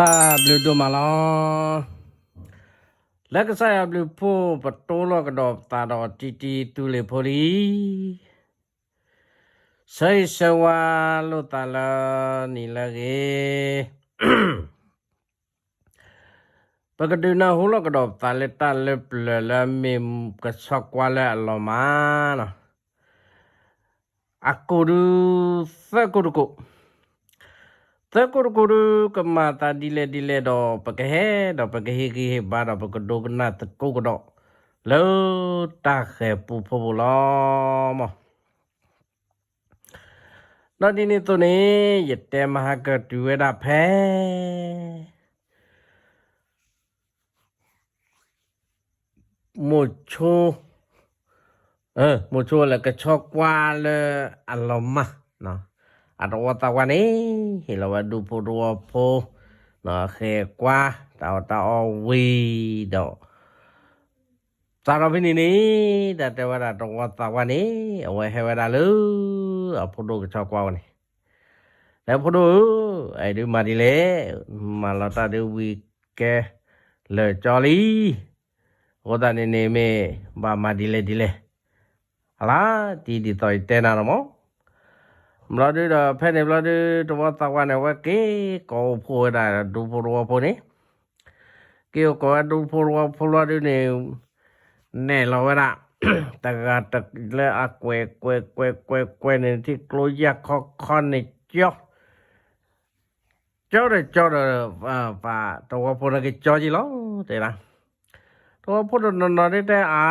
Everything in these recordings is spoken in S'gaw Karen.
ဘၣ်ဘျုးဒိၣ်မးလီၤ. လၢကစၢ်ယွၤဘျုးဖှိၣ် ပတိလီၤကဒီးပသးဒီးတံတံသူလ့ၤဖိလံ. ဆၢဂ့ၤဆၢဝါလိာ်သးလၢနံၤလၢအဂ့ၤ ပကဒုးနၢ်ဟူလီၤကဒီးပသးလၢတၢ်လၢပျၢၤလၢအမ့ၢ်ကဆီကွၢ်လၢအလီၤမၢ်လီၤ. အကိာ်ဒုး သၢကိာ်တကိာ်, သၢကိာ်တကိာ်ဒုး ကမၤသးဒ်လဲၣ်ဒ်လဲၣ်ဒီး ပကဟဲဒီးပကဟ့ၣ်ဂံၢ်ဟ့ၣ်ဘါဒီး ပကဒိကနၣ်သကိးကဒီး လၢတၢ်ဃဲၤပူဖိပူၤလီၤ. ဒီးဒ်န့ၣ်အသိးန့ၣ် ယတဲမဟါကတုၤဝဲဒၣ်ဖဲ မိၤဆိ, မိၤဆိလၢကဆီကွၢ်လၢအလီၤမၢ်, အတဝီသးဝါန့ၣ် ဟ့ၣ်လီၤဝဲဒူဖိတဝီဖိ ဃဲၤကွၢ် တၢ်အီၣ်တၢ်အီဝံၤဒီး စးထီၣ်ဖဲန့ၣ်န့ၣ် တၢ်တဲဝဲဒၣ်တဝီသးဝါန့ၣ် အဝဲဟဲဝဲဒၣ်လၢ အဖိဒိၣ်ကဆီကွၢ်ဝဲန့ၣ်, လၢဖိဒိၣ်ဧၢ, အဲၣ်ဒုးမၤဒ်လဲၣ်, မၤလီၤတၢ်ဒုးဝံၤကဲ လၢာ်ကၠီလံ, အဃိသတးန့ၣ်န့ၣ် မ့ၢ်ဘၣ်မၤဒ်လဲၣ်ဒ်လဲၣ်, အလါတံၢ်ဒ်သိးယတဲနၤလီၤမး. ဘျီဒုဒီး ဖဲန့ၣ်ဘျီဒု တဝီသးဝါန့ၣ် အဝဲက့ၤကိးအိၣ်ဖှိၣ်ဝဲဒၣ်ဒူဖိတဝီဖိန့ၣ်, က့ၤအိၣ်ကိးဝဲဒူဖိတဝီဖိလီၤဒုန့ၣ် နဲၣ်လီၤဝဲဒၣ် တဂၤတလၢအကွဲးကွဲးကွဲးကွဲးန့ၣ် ထံၣ်ကျိယၢ်ခီခီန့ၣ်ကၠီ ကၠီဒီးကၠီဒီး ပှၤတဝီဖိန့ၣ်ကၠီက့ၤလီၤ တဲဒၣ်. တဝီဖိတနီၤနီၤဒ်တဲအါ,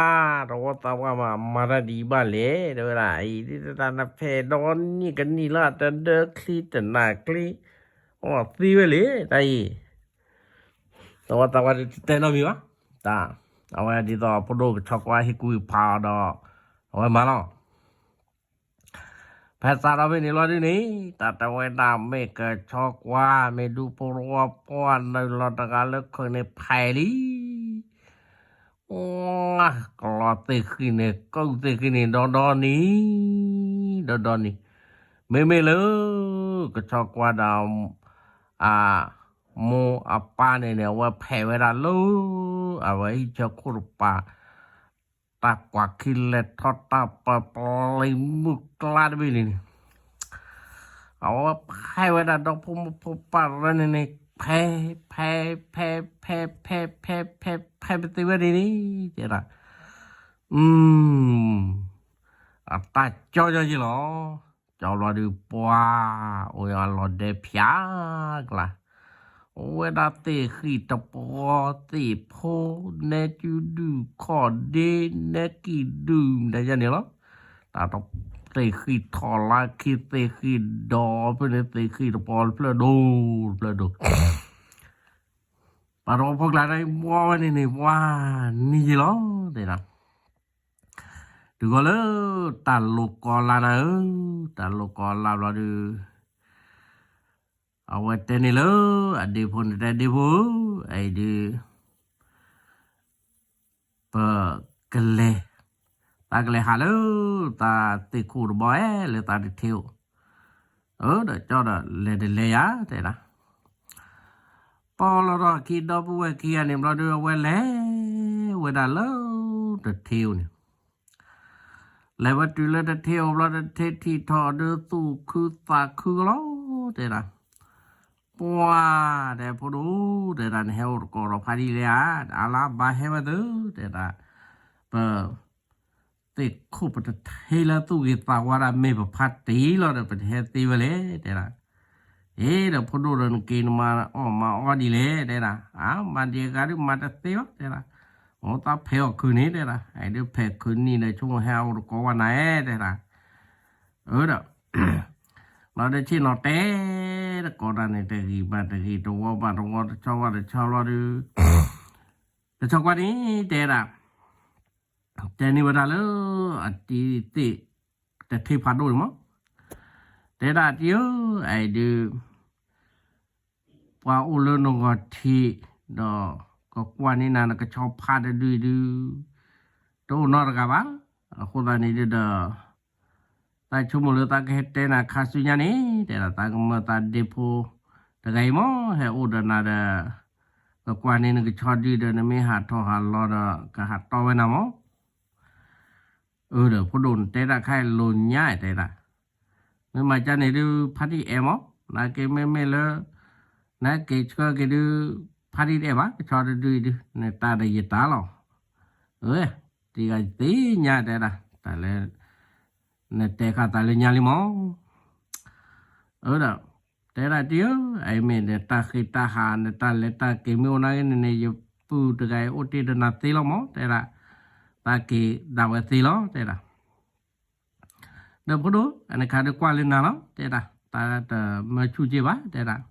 တဝီသးဝါမၤ မၤတၢ်ဒ်အံၤဘၣ်လဲၣ် တဲဝဲဒၣ်, အံၤဒ်တၢ်နဖဲးဒီနံၣ်ကနံၣ်လၢအတဒၢချံတနၤချံ, အသံဝဲလဲၣ် တၢ်အံၤ တဝီသးဝါတဲနီတမံၤဘၣ်, တၢ်, အဝဲဒ်သိးဖိဒိၣ်ကဆီကွၢ်ဟ့ၣ်ကူၣ်ဖးအီၤဒီး အဝဲမၤလီၤ. ဖဲစးထီၣ်ဖဲန့ၣ်လီၤဒုန့ၣ် တၢ်တဲဝဲဒၣ်မ့ၢ်ကဆီကွၢ် မ့ၢ်ဒူဖိတဝီဖိ နုာ်လီၤတဂၤလၢခုးန့ၣ်ဖဲးလံ ကလီၤသ့ၣ်ဃံန့ၣ် ကူၣ်သ့ၣ်ဃံန့ၣ် ဒီဒီနံၤ, ဒီဒီနံၤ, မ့မ့ၢ်လၢ ကဆီကွၢ်ဒီး အ မိၢ်အပၢ်န့ၣ်န့ၣ် အဝဲဖဲးဝဲဒၣ်လၢ အဝဲဟံၣ်ဆၢခိၣ်တပၤ တၢ်ကွၢ်ခံလဲၤထီၣ်တၢ်ပပျဲမုၢ်ကျါတဘ့ၣ်န့ၣ်န့ၣ် အဝဲဖဲးဝဲဒၣ်ဒီဖိမိၢ်ဖိပၢ်ရၢန့ၣ်န့ၣ် ဖဲး ဖဲး ဖဲး ဖဲး ဖဲး ဖဲး ဖဲး ဖဲး ဖဲး ပသ့ဝဲန့ၣ်န့ၣ် တဲဒၣ် အတၢ်ကၠီကၠီယ့ၣ်လီၤ. ကၠီဘျီဒုးပှၤ အိၣ်အလီၤဒဲဖၠးကျါ, အိၣ်ဝဲဒၣ်သ့ၣ်ဃံတပှီၤ သ့ၣ်ဖိ နဲကဒုၣ်ခီၣ်ဒ့ နဲကံၢ်ဒုၣ် မတၤယဲန့ၣ်လီၤ. တၢ်သ့ၣ်ဃံထီၣ်လါခံ သ့ၣ်ဃံဒီးဖဲန့ၣ် သ့ၣ်ဃံတပှီၤတဖျၢၣ်ဒိၣ်တဖျၢၣ်ဒိၣ် ပှၤတဝီဖိကျါန့ၣ် ဘှီဝဲန့ၣ်န့ၣ် ပှၤနံၤယ့ၣ်လီၤ တဲဒၣ်. တုၤဃီၤလၢ တၢ်လိၣ်ကီၤလါနၤဧၢ, တၢ်လိၣ်ကီၤလါဘျီဒုး အဝဲတဲန့ၣ်လၢ အဒ့ဖိန့ၣ်တဲ ဒ့ဖိဧၢ, အအံၤဒုး ပကလဲၤ, သးကလဲၤဟးလၢ သးသ့ၣ်ခိၣ်တဘီအဲ လၢသးတထ့အိၣ်, အၢ ဒီးကၠီဒီးလဲၤတလဲၤယၤ တဲဒၣ်. ပီၣ်လီၤထီၣ်ခံဒီပုၢ်ဝဲၢ်ခံဂၤန့ၣ်ဘျီဒုး အဝဲလဲၤဝဲဒၣ်လၢ တထ့အိၣ်န့ၣ် လဲၤဝဲတုၤလၢတထ့အိၣ်ဘျီ တထ့ထံၣ်ထီၣ်ဒုး သူၣ်ခုသးခုကလီၤ တဲဒၣ်. ပှၤ တဲဖိဒိၣ် တဲဒၣ် နဟဲအိၣ်တကိးဒီးဖါတံၢ်လဲၣ်ဧါ, အါလါဘၣ်ဟဲဝဲသု တဲဒၣ်. ပ သ့ၣ်ခိၣ်ပတထ့လၢသူၣ်ဂ့ၤသးဝါဒၣ်မ့ၢ်ပဖါတံၢ်လီၤဒီး ပတဟဲသ့ဝဲလဲၣ် တဲဒၣ်. အ့ ဒီးဖိဒိၣ်ဒီးနက့ၤနမၤအီၣ်မၤအီဒ်လဲၣ် တဲဒၣ်. အါ မၤဒံးအဂၤဒုးမၤတသ့ဘၣ် တဲဒၣ်. အိၣ်သးဖဲးအီၣ်ခုးန့ၣ် တဲဒၣ်. အဒုးဖဲးခုးနံၣ်ဒီး ဆိကမိၣ်ဟဲအိၣ်တကိးဝဲနၤဧၢ တဲဒၣ်. အၢ ဒီး လီၤဒုးဆ့ၣ်နီၤတဲ တကိးတၢ်န့ၣ် တဂ့ၤဘၣ်တဂ့ၤ တဝီဘၣ်တဝီ တဆီဘၣ်တဆီလီၤဒုး တဆီကွၢ်န့ၣ် တဲဒၣ်. တဲန့ၢ်ဝဲဒၣ်လၢ အတံၤသ့ၣ် တထ့ဖးဒိၣ်န့ၣ်မး တဲဒၣ်တံၤဧၢ, အအံၤဒုး ပှၤအိၣ်လၢနဂီၢ်ထံး ဒီးကကွၢ်န့ၢ်နၤ နကဆီဖါတဒုဒုး တအိၣ်နီတဂၤဘၣ်. အဃိသတးန့ၣ်ဒုးဒီး သးဆိကမိၣ်လၢသးကဟဲတဲနၤခါဆူညါန့ၣ် တဲဒၣ် သးကမၢသးဒ့ဖိ တဂၤအံၤမ့ၢ် ဟဲအိၣ်ဒီးနၤဒီး ကကွၢ်န့ၢ်နကဆီဒုဒီး နမ့ၢ်ဟးထီၣ်ဟးလီၤဒီး ကဟးတီဝဲနၤမ့ၢ်. အၢဒီး ဖိဒိၣ်နတဲဒၣ်ခါလိာ်ညါတဲဒၣ်, မ့ၢ်မၤကၢ်န့ၣ်ဒုး ဖါတံၢ်အဲၣ်မ့ၢ် နက့ၤမ့မ့ၢ်လၢ နက့ၤဆှၢက့ၤဒုး ဖါတံၢ်တအဲၣ်ဘၣ် ကဆီတဒုအံၤဒုး နတၢ်ဒီးယတၢ်လီၤ. အၢ တံၢ်ဂၤသ့ၣ်ညါတဲဒၣ် တၢ်လၢ နတဲဃာ်သးလၢညါလံမ့ၢ်. အၢဒီး တဲဒၣ်တံၢ်ဧၢ, အအံၤမ့ၢ်နတၢ်ဃ့တၢ်ဟး နတၢ်လဲၤတၢ်က့ၤမ့ၢ်အိၣ်နာ်က့န့ၣ်န့ၣ် ယပုၢ်တဂၤအံၤအိၣ်တ့ၢ်ဒီးနၤသ့လီၤမ့ၢ် တဲဒၣ်, တၢ်က့ၤဒၣ်ဝဲသ့လီၤ တဲဒၣ်. ဒီးဖိဒိၣ် အန့ၣ်ခါဒုးကွၢ်လၢနၤလီၤ တဲဒၣ်, တၢ်တမၢဆူၣ်က့ဘၣ် တဲဒၣ်.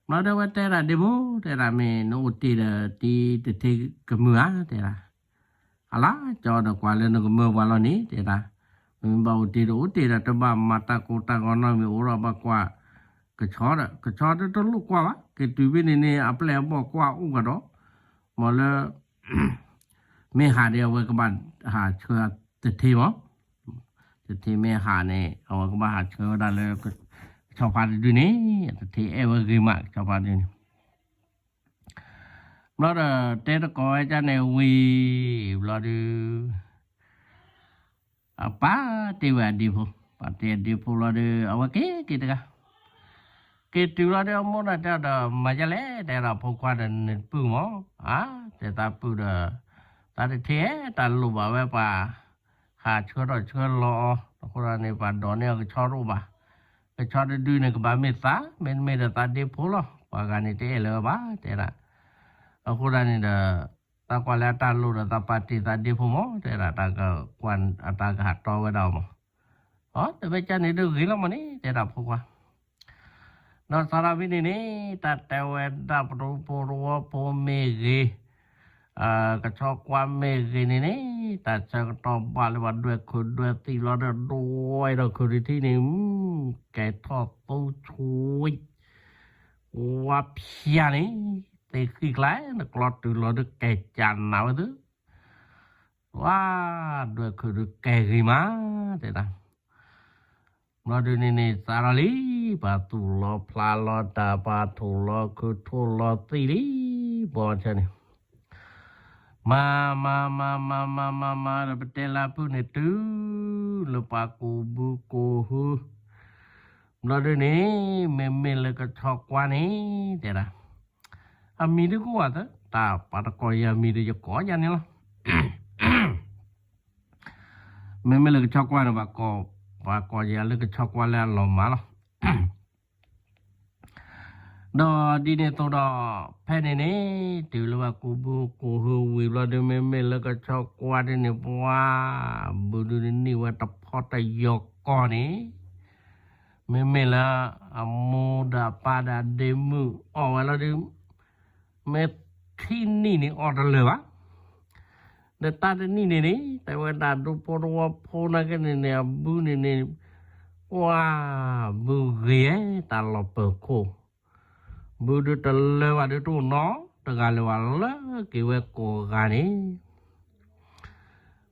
ဘျီဒီးဝဲတဲဒၣ်ဒ့ဖိ တဲဒၣ် မ့ၢ်နအိၣ်တ့ၢ်ဒီးတံၢ်တထ့ကမုာ်ဧါ တဲဒၣ်. အလါကၠီဒီးကွၢ်လၢနကမၢပှၤလီၤန့ၣ် တဲဒၣ်, မ့ၢ်ဘၣ်အိၣ်တ့ၢ်ဒီးအိၣ်တ့ၢ်ဒီး တဘၣ်မၤတၢ်ကိၢ်တၢ်ဂီၤနီတမံၤ အိၣ်ဒီးဘၣ်ကွၢ်ကဆီဒီး ကဆီဒီးတလိၣ်ကွၢ်ဘၣ် က့ၤတုၤဖဲန့ၣ်န့ၣ် အပျဲၢ်အဘီၣ်ကွၢ်အိၣ်ကဒီး, မ်လၢ မ့ၢ်ဟးဒီးအဝဲကဘၣ်ဟးဆှၢတထ့မ့ၢ်, တထ့မ့ၢ်ဟးန့ၣ် အဝဲကဘၣ်ဟးဆှၢဝဲဒၣ်လၢ ကဆီဖါတဒုန့ၣ်, တထ့အဲၣ်ဝဲဂ့ၤမး ကဆီဖါတဒုန့ၣ်. ဘျီဒီးတဲတကိးဝဲဒ်န့ၣ်ဝံၤ ဘျီဒုး အပာ်တ့ၢ်ဝဲအဒ့ဖိ, ပာ်တ့ၢ်အဒ့ဖိလီၤဒီး အဝဲက့ၤက့ၤတဂၤ, က့ၤတုၤလီၤဒီး အမိၢ်ဒီးတဲဒီး မၤဒ်လဲၣ် တဲဒီး ဖိခွါဒီးနပုၢ်မ့ၢ်, အါ တဲသးပုၢ်ဒီး သးတထ့တၢ်လိၣ်ဘၣ်ဝဲပှၤ ဟးဆှၢထီၣ်ဆှၢလီၤအီၤ အဃိဒီးန့ၣ် ပှၤဒိးန့ၢ်အီၤကဆီတအိၣ်ဘၣ်, ကဆီတဒုန့ၣ် ကဘၣ်မ့ၢ်သး မ့တမ့ၢ်ဒီးသးဒ့ဖိလီၤ, ပှၤဂၤန့ၣ်တအဲၣ်လၢၤဘၣ် တဲဒၣ်. အဃိဒီးန့ၣ်ဒီး သးကွၢ်လၢအတၢ်လိၣ်ဒီး သးပာ်တ့ၢ်သးဒ့ဖိမ့ၢ် တဲဒၣ်, တၢ်ကကွၢ်အတၢ်ကဟးတီဝဲဒၣ်အီၤမ့ၢ်, အတဲဝဲကန့ၣ်ဒုးဂ့ၤလီၤမ့ၢ်န့ၣ် တဲဒၣ်ဖိခွါ ဒီးစးထီၣ်ဖဲန့ၣ်န့ၣ် တၢ်တဲဝဲဒၣ် ပဒူဖိတဝီဖိမ့ၢ်ဂ့ၤ, ကဆီကွၢ်မ့ၢ်ဂ့ၤန့ၣ်န့ၣ် တၢ်ဆၢကတီၢ်ဘၣ်လၢပှၤဒွဲၣ်ခိၣ်ဒွဲၣ်သံၣ်လီၤဒီး ဒွဲၣ်ဒီးခိၣ်တထံၣ်န့ၣ် ကဲထီၣ်သူဆိ ဝါဖျါန့ၣ် သ့ၣ်ဃံၣ်ကျါ နကျီတုၤလီၤဒီးကဲကၢနးဝဲသု, ဝါ ဒွဲၣ်ခိၣ်ဒုးကဲဂ့ၤမး တဲဒၣ်. ဘျီဒုးန့ၣ်န့ၣ် စးထီၣ်လံ ပှၤသူၣ်လီၤဖျးလီၤတၢ် ပှၤထိၣ်လီၤခုးထိၣ်လီၤသံၣ်လံ ဘီဆၢန့ၣ်, မၤမၤမၤမၤမၤမၤမၤဒီး ပတဲလၢအပုၢ်န့ၣ် တုၤလၢပှၤကိးဘုကိးဟု, ဘျီဒုးန့ၣ် မ့မ့ၢ်လၢကဆီကွၢ်န့ၣ် တဲဒၣ်, အမံၤဒုးကအိၣ်ဝဲသၢ တၢ်ပှၤတကိးယၤမံၤဒီးယကိးယၤန့ၣ်လီၤ. မ့မ့ၢ်လၢကဆီကွၢ်န့ၣ် ပှၤကိးယၤလၢကဆီကွၢ်လၢအလီၤမၢ်လီၤ. ဒီးဒ်န့ၣ်အသိးဒီး ဖဲန့ၣ်န့ၣ် တုၤလၢပှၤကိးဘုကိးဟုဝံၤဘျီဒုး မ့မ့ၢ်လၢကဆီကွၢ်ဒ်န့ၣ် ပှၤ ဘုဒုးနံၣ်ဝဲတဖီတယီၤကီၢ်န့ၣ် မ့မ့ၢ်လၢအမိၢ်ဒီးအပၢ်ဒီးအဒ့မုၣ်အီၣ်ဝဲလီၤဒုး မ့ၢ်ခံနံၣ်န့ၣ်အီၣ်တလၢာ်ဘၣ်. ဒီးတၢ်တနံၣ်န့ၣ်န့ၣ် တဲဝဲဒၣ်ဒူဖိတဝီဖိနာ်က့န့ၣ်န့ၣ် အဘုန့ၣ်န့ၣ် ကွၢ် ဘုဂ့ၤ တၢ်လီၤပၢၤခိၣ်, ဘုဒုးတလၢာ်ဘၣ်ဒုးတအိၣ်နီတဂၤလၢၤဘၣ် လၢက့ၤဝဲကိးဂၤန့ၣ်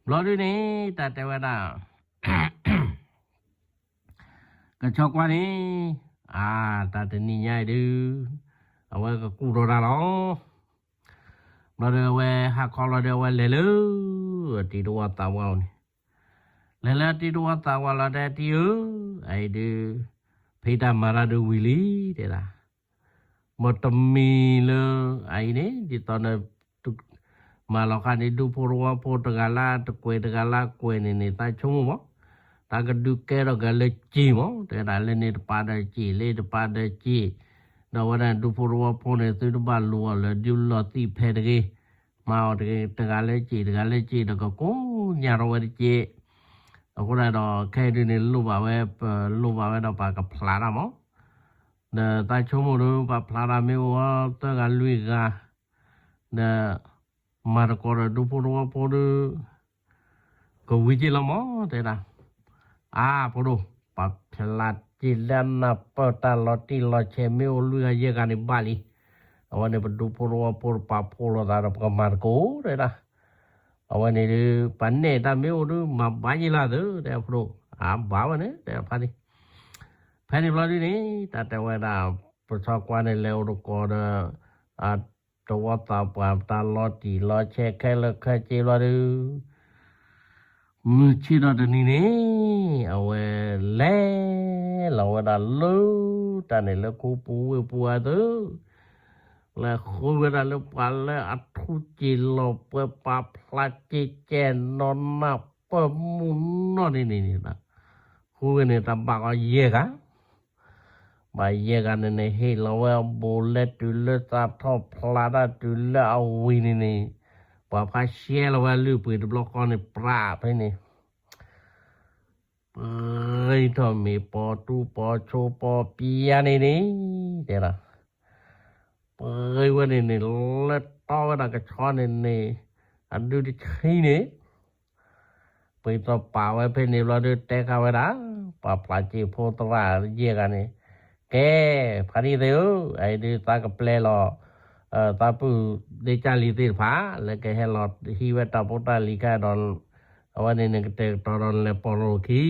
ဘျီဒုးန့ၣ် တၢ်တဲဝဲဒၣ် ကဆီကွၢ်န့ၣ် အါ တၢ်တနံၤညါအံၤဒုး အဝဲကကူၣ်ထီၣ်တၢ်လီၤ. ဘျီဒီးအဝဲဟးခီလီၤဒီး အဝဲလဲၤလၢ အတံၤတဝီသးဝါအအိၣ်န့ၣ်, လဲၤလၢအတံၤတဝီသးဝါလီၤဒီး တံၤဧၢ, အအံၤဒုး ဖံးတၢ်မၤတၢ်ဒုးဝံၤလံ တဲဒၣ်. မ်တမံၤလၢ အအံၤန့ၣ် ဒ်သိးန မၤလီၤဃာ်န့ၣ် ဒူဖိတဝီဖိတဂၤလၢတကွဲးတဂၤလၢကွဲးန့ၣ်န့ၣ် သးဆိကမိၣ်မး, တၢ်ကဒုးကဲထီၣ်က့ၤလၢစ့ၢ်မး တဲဒၣ်လၢန့ၣ်တပၤဒီးစ့ၢ် လၢတပၤဒီးစ့ၢ်, ဒီးဝဲဒၣ်ဒူဖိတဝီဖိန့ၣ် သုတဘၣ်လူၤအီၤလၢဒုးလီၤသံၣ်ဖဲတဂ့ၤ, မၤအီၤတဂၤလၢစ့ၢ် တဂၤလၢစ့ၢ် ဒီးကကိးညါထီၣ်ဝဲတစ့ၢ်, အဃိဒၣ်ဒီး ခဲအံၤဒုးန့ၣ် လိၣ်ဘၣ်ဝဲ ပလိၣ်ဘၣ်ဝဲဒီးပှၤကဖျးတၢ်မး ဒီးသးဆိကမိၣ်ဒီး ပှၤဖျးတၢ်မ့ၢ်အိၣ်သၢဂၤလွံၢ်ဂၤ, ဒီး မၤသကိးဒီးဒူဖိတဝီဖိဒီး ကဝံၤက့ၤလီၤမး တဲဒၣ်, အါ ဖိဒိၣ် ပှၤဖျးက့ၤလၢနၢ်ပၢၢ်တၢ်လီၤတံၢ်လီၤဆဲးမ့ၢ်အိၣ်လွံၢ်ဂၤယဲၢ်ဂၤန့ၣ်ဘၣ်လံ, အဝဲန့ၣ်ပဒူဖိတဝီဖိတပာ်ဖှိၣ်လိာ်သးဒီး ပကမၤသကိး တဲဒၣ် အဝဲန့ၣ်ဒုး ပှၤနဲၣ်တၢ်မ့ၢ်အိၣ်ဒုး မၤဘၣ်ယ့လၢသု တဲဖိဒိၣ်, အါ ဘၣ်ဝဲန့ၣ် တဲဖါန့ၣ်, ဖဲန့ၣ်ဘျီဒုးန့ၣ် တၢ်တဲဝဲဒၣ် ပဆီကွၢ်န့ၣ်လဲၤအိၣ်တကိးဒီး အတဝီသးပှၢ်တၢ်လီၤတံၢ်လီၤဆဲးခဲလၢာ်ခဲဆ့ဘျီဒုး မုၢ်ဆ့ၣ်ထီၣ်တနံၤန့ၣ် အဝဲလဲၤလီၤဝဲဒၣ်လၢတၢ်န့ၣ်လၢခူပူၤဝ့ၢ်ပူၤအသိး လဲၤဃုဝဲဒၣ်လၢပှၤလၢအထူးစ့ၢ်လီၤပှဲၤပာ်ဖျါစ့ၢ်ကဲးနီၢ်နၢ်ပၢၢ်မုၢ်နီၢ်န့ၣ်န့ၣ်န့ၣ် ဃုဝဲန့ၣ်တၢ်ဘၣ်ကီးယဲၢ်ဂၤ ဘၣ်ယဲၢ်ဂၤန့ၣ်န့ၣ် ဟ့ၣ်လီၤဝဲအဘူးလဲတုၤလၢသးထီၣ်ဖျါတၢ်တုၤလၢအဝံၤန့ၣ်န့ၣ် ပှၤဖးရှဲလီၤဝဲအလုၢ်အပှ့ၤတဘျီဃီန့ၣ် ပြးဖဲန့ၣ် ပှဲၤထီၣ်မ့ၢ်ပီၤတူပီၤဆိပီၤပျါန့ၣ်န့ၣ် တဲဒၣ် ပှဲၤဝဲန့ၣ်န့ၣ် လၢတီဝဲဒၣ်ကဆီန့ၣ်န့ၣ် အဒုတဆံန့ၣ် ပှ့ၤသီပာ်ဝဲဖဲန့ၣ်ဘျီဒုး တဲခါဝဲဒၣ် ပှၤဖျါစ့ဖိသရၣ်ယဲၢ်ဂၤန့ၣ် ကဲ ဖါတံၢ်သ့ၣ်ဧၢ, အအံၤဒုးသးကပျဲလီၤ သးပုၢ်ဒ့ကၢ်လံၤသ့ၣ်တဖၣ် လၢကဟဲလီၤဟံးဝဲတၢ်ဖိတၢ်လံၤခဲဒီး အဝဲန့ၣ်န့ၣ် ကတဲာ်ကတီၤဒီးနလဲၤပိာ်လိာ်ခံ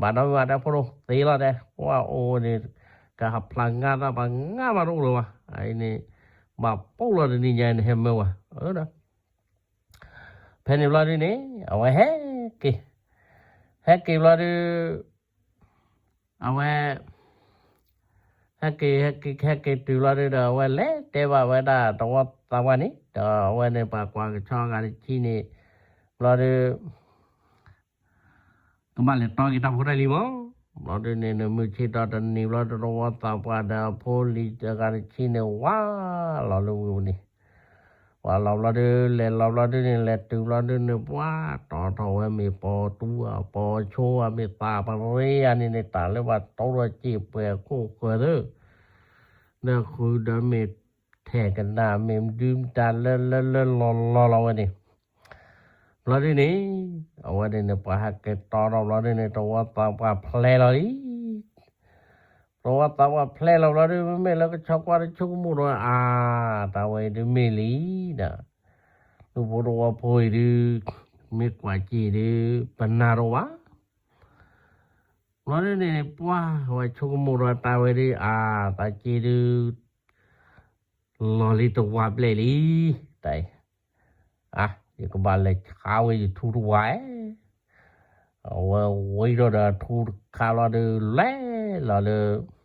ဘၣ်ဒီးမ့ၢ်ဘၣ်တဲဖိဒိၣ်သ့လီၤတဲ ပှၤအိၣ်န့ၣ် ကဟးဖျါငါသးပှၤငါဘၣ်တအိၣ်လၢၤဘၣ် အအံၤန့ၣ် ဘၣ်ပိာ်လီၤတနံၤညါန့ၣ်ဟဲမၢဝဲ ဖဲန့ၣ်ဘျီဒုးန့ၣ် အဝဲဟဲက့ၤ ဟဲက့ၤဘျီဒုး အဝဲ ဟဲက့ၤ ဟဲက့ၤ ဟဲက့ၤတုၤဘျီဒုးဒီး အဝဲလဲၤတဲဘၣ်ဝဲဒၣ်တဝီသးပှၢ်န့ၣ် ဒီးအဝဲန့ၣ်ပှၤကွၢ်ကဆီဂၤတဆံန့ၣ် ဘျီဒုး ကဘၣ်လဲၤတီက့ၤတၢ်ဖိတၢ်လံၤမး ဘျီဒုးန့ၣ် နမုၢ်ဆ့ၣ်ထီၣ်တနံၤဘျီဒုး တဝီသးပှၢ်ဒီးအဖိလံၤတဂၤတဆံန့ၣ် ဝါလီၤလၢဝ့ၢ်ပူၤန့ၣ် ဝါလီၤဘျီဒုး လဲၤလီၤဘျီဒုးန့ၣ် လဲၤတုၤဘျီဒုးန့ၣ် ပှၤတီထီၣ်ဝဲမ့ၢ်ပီၤတူဧါ ပီၤဆိဧါ မ့ၢ်သးပရ့ဧါန့ၣ်န့ၣ် တၢ်လၢပှၤတီထီၣ်စ့ၢ်ပှဲၤခိၣ်ဃၢၤသၢ ဒီးဃုာ်ဒီးမ့ၢ်ထဲကနၣ် မ့ၢ်မဒုမတၤလၢလၢလၢလီၤလီၤလီၤဝဲန့ၣ် ဘျီဒုးန့ၣ် အဝဲန့ၣ်န့ၣ် ပှၤဟဲက့ၤတီထီၣ်ဘျီဒုးန့ၣ် တဝီသးပှၢ်ဖျဲလီၤလံ တဝီသးပှၢ်ဖျဲလီၤဘျီဒုး မ့မ့ၢ်လၢကဆီကွၢ်တဆိကမိၣ်ဒီး အါ တၢ်ဝဲအံၤဒုးမ့ၢ်လံဒီး ဒူဖိတဝီဖိအံၤဒုး မ့ၢ်ကွၢ်စ့ၢ်ဒုး ပနၢ်တအိၣ်ဘၣ် ဘျီဒုးန့ၣ် ပှၤဝဲဆိကမိၣ်ဒီးတၢ်ဝဲဒုး အါ သးစ့ဒုး လီၤလံတဝါဘျဲၣ်လံ တၢ်အံၤ အါ ယကဘၣ်လဲၤဆါဝဲယထူတဝါဧၢ အဝဲဝံထီၣ်ဒီးအထူတခါလီၤဒုး လဲၤလီၤလၢ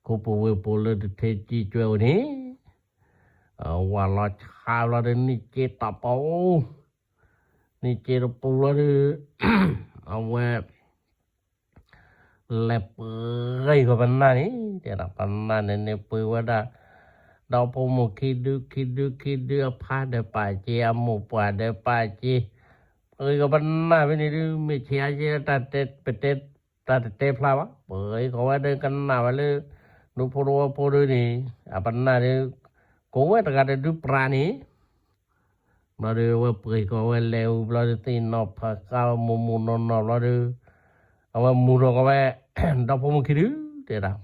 ခိၣ်ပူၤဝ့ၢ်ပူၤလၢတထဲစံၣ်ကွဲအိၣ်န့ၣ် ဝၤလီၤဆါဘျီဒုး နံၣ်က့တၢ်ပီ နံၣ်က့တပူၤလီၤဒုး အဝဲ လဲၤပှ့ၤကီၤပနၢ်န့ၣ် တဲဒၣ်ပနၢ်န့ၣ်န့ၣ် ပှ့ၤဝဲဒၣ် ဒီဖိမိၢ်ခံဒု ခံဒု ခံဒု အဖါဒီးပာ်စ့ အမိၢ်ပှၢ်ဒီးပာ်စ့ ပှ့ၤကီၤပနၢ်ဖဲန့ၣ်ဒုး မ့ၢ်ဆံးအါက့ ပတဲ တၢ်တတဲဖျါဘၣ် ပှ့ၤကီၤဝဲဒၣ်ကနၣ်ဝဲလၢ ဒူဖိတဝီဖိဒုးန့ၣ် အပနၢ်ဒုး ကိးဝဲတဂၤတဒုပြးန့ၣ် ဘျီဒုး အဝဲပှ့ၤကီၤဝဲလဲၤဝံၤဘျီဒုး သ့ၣ်နီၣ်ဖးဃာ်ဝဲမိၢ်မိၢ်နီၢ်နီၢ်ဘျီဒုး အဝဲမူၤထီၣ်ကီးဝဲ ဒီဖိမိၢ်ခံဒု တဲဒၣ်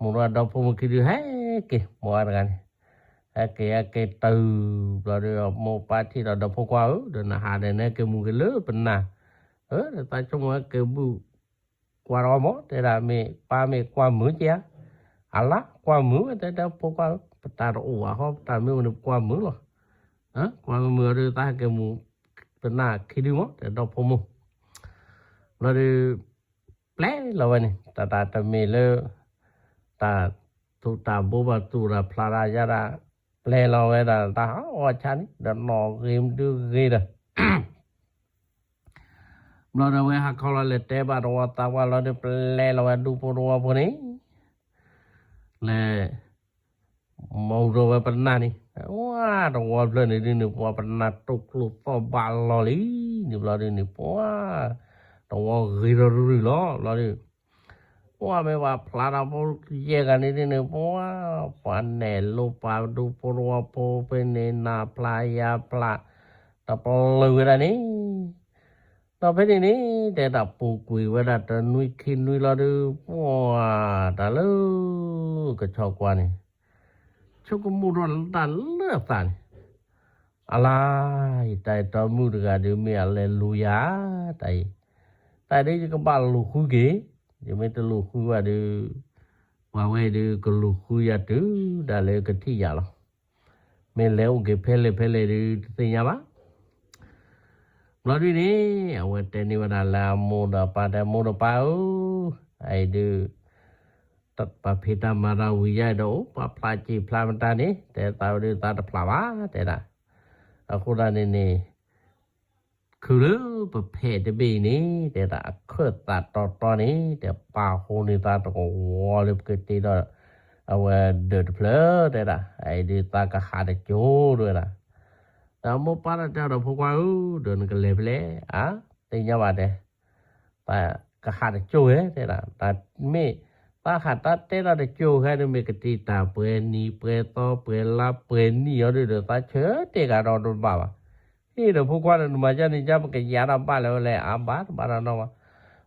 မူၤထီၣ်ဒီဖိမိၢ်ခံဒု ဟဲက့ၤ မိၢ်အါတဂၤန့ၣ် ဟဲက့ၤဟဲက့ၤတုၤ ဘျီဒုး မိၢ်ပၢ်ထံၣ်ဒီး ဒီဖိခွါဧၢ ဒီးနဟးဒီးနဟဲက့ၤမူၤက့ၤလၢပနၢ် အၢ ဒီးသးဆိကမိၣ်ဟဲက့ၤဘုၣ် ကွၢ်တအီမး တဲဒၣ်မ့ၢ်ပၢ်မ့ၢ်ကွၢ်မုာ်က့ဧါ အလါကွၢ်မုာ်ဝဲ တဲတဲဖိခွါဧၢ ပတၢ်တအိၣ်ဘၣ်ဟီ ပတၢ်မ့ၢ်အိၣ်န့ၣ် ပကွၢ်မုာ်လီၤ ကွၢ်မုာ်အီၤဒုး သးဟဲက့ၤမူၤ ပနၢ်ခံဒုမး တဲဒီဖိမိၢ် ဘျီဒုး ပျဲလီၤဝဲန့ၣ် တၢ်တၢ်တမ့ၢ်လၢ တၢ်သူၣ်တၢ်ဘိဘၣ်သူၣ်တၢ်ဖျါတၢ်ယါတၢ် ပျဲလီၤဝဲဒၣ်တၢ်ဟးဂီၤဆါန့ၣ် ဒီးနီၣ်ဂ့ၤမဒုဂ့ၤဒီး ဘျီဒီးဝဲဟးခီလီၤလဲၤတဲဘၣ်တဝီသးပှၢ်လီၤဒုး ပျဲလီၤဝဲဒူဖိတဝီဖိန့ၣ် လဲၤ မူၤထီၣ်ဝဲပနၢ်န့ၣ် ဝါ တဝီဖျၢၣ်န့ၣ်ဒုးန့ၣ် ပှၤပနၢ်တိာ်ကျိၤသီၣ်ဘၣ်လီၤလံ န့ၣ်ဘျီဒုးန့ၣ် ပှၤ တဝီဂ့ၤထီၣ်ရုၢ်ရုၢ်လီၤ ဘျီဒုး ပှၤမ့ၢ်ပှၤဖျါတၢ်ဖိယဲၢ်ဂၤန့ၣ်ဒုးန့ၣ် ပှၤ ပှၤနဲၣ်လိပှၤဒူဖိတဝီဖိဖဲန့ၣ် နၢ်ဖျါယါဖျါ တပလၢၤဝဲဒၣ်န့ၣ် ဒီးဖဲန့ၣ်န့ၣ် တဲဒၣ်ပူၤကွံာ်ဝဲဒၣ်တနွံခံနွံလီၤဒုး ပှၤ တၢ်လၢ ကဆီကွၢ်န့ၣ် ဆိကမိၣ်ထီၣ်လၢတၢ်လၢအသးန့ၣ် အလါ ယတၢ်အဲၣ်တီမုၣ်တဂၤဒုးမ့ၢ်အလဲၤလူၤယၤ တၢ်အံၤ တၢ်ဒုးယကဘၣ်လူၤဃုက့ၤ ယမ့ၢ်တလူၤဃုဘၣ်ဒုး ပှၤဝဲအံၤဒုးကလူၤဃုယၤတုၤဒၣ်လၢကထံၣ်ယၤလီၤ. မ့ၢ်လဲၤအိၣ်က့ၤဖဲလဲၣ်ဖဲလဲၣ်ဒုးတသ့ၣ်ညါဘၣ်. ဘျီဒုန့ၣ် အဝဲတဲန့ၢ်ဝဲဒၣ်လၢအမိၢ်ဒီးအပၢ် တဲမိၢ်ဒီးပၢ်ဧၢ, အအံၤဒုး ပှၤဖံးတၢ်မၤတၢ်ဝံၤယါအံၤဒီး အိၣ်ပှၤဖျးစံာ်ဖျးမတၤန့ၣ် တဲသးဝဲဒုးသးတဖျးဘၣ် တဲဒၣ်. အဃိသတးန့ၣ်န့ၣ် ခုၣ်လၢပဖဲးတဘ့ၣ်အံၤန့ၣ် တဲဒၣ်အခၢၣ်သးတီတီန့ၣ် တဲပာ်ဃိန့ၢ်သးတကဝီၤလၢပကတ့ဒီး အဝဲဒၢးတဖျၢၣ် တဲဒၣ် အအံၤဒုးသးကဟးတကၠိၤ တဲဝဲဒၣ်. ဒီးမိၢ်ပၢ်တၢ်တဲအီၤဒီး ဖိခွါဧၢ, ဒီးနကလဲၤဖဲလဲၣ် အါ, သ့ၣ်ညါဘၣ်တဲ သးကဟးတကၠိၤဝဲ တဲဒၣ်. တၢ်မ့ၢ်သးဟးတၢ်တဲတၢ်တကၠိၤဃဲဒုး မ့ၢ်ကတံာ်တၢ်ပှဲၤနံၤပှဲၤသီပှဲၤလါပှဲၤနံၣ်အီၤဒုး ဒီးသးဆၢတဲာ်ကဒီးတဘၣ်ဘၣ်. ဟ့ၣ်ဒီးဖိခွါဒီး နမၤကန့ၣ်က ပကယၤတၢ်ဘၣ်လၢၤဝဲလဲၣ် အါဘၣ်တဘၣ်တၢ်နီတ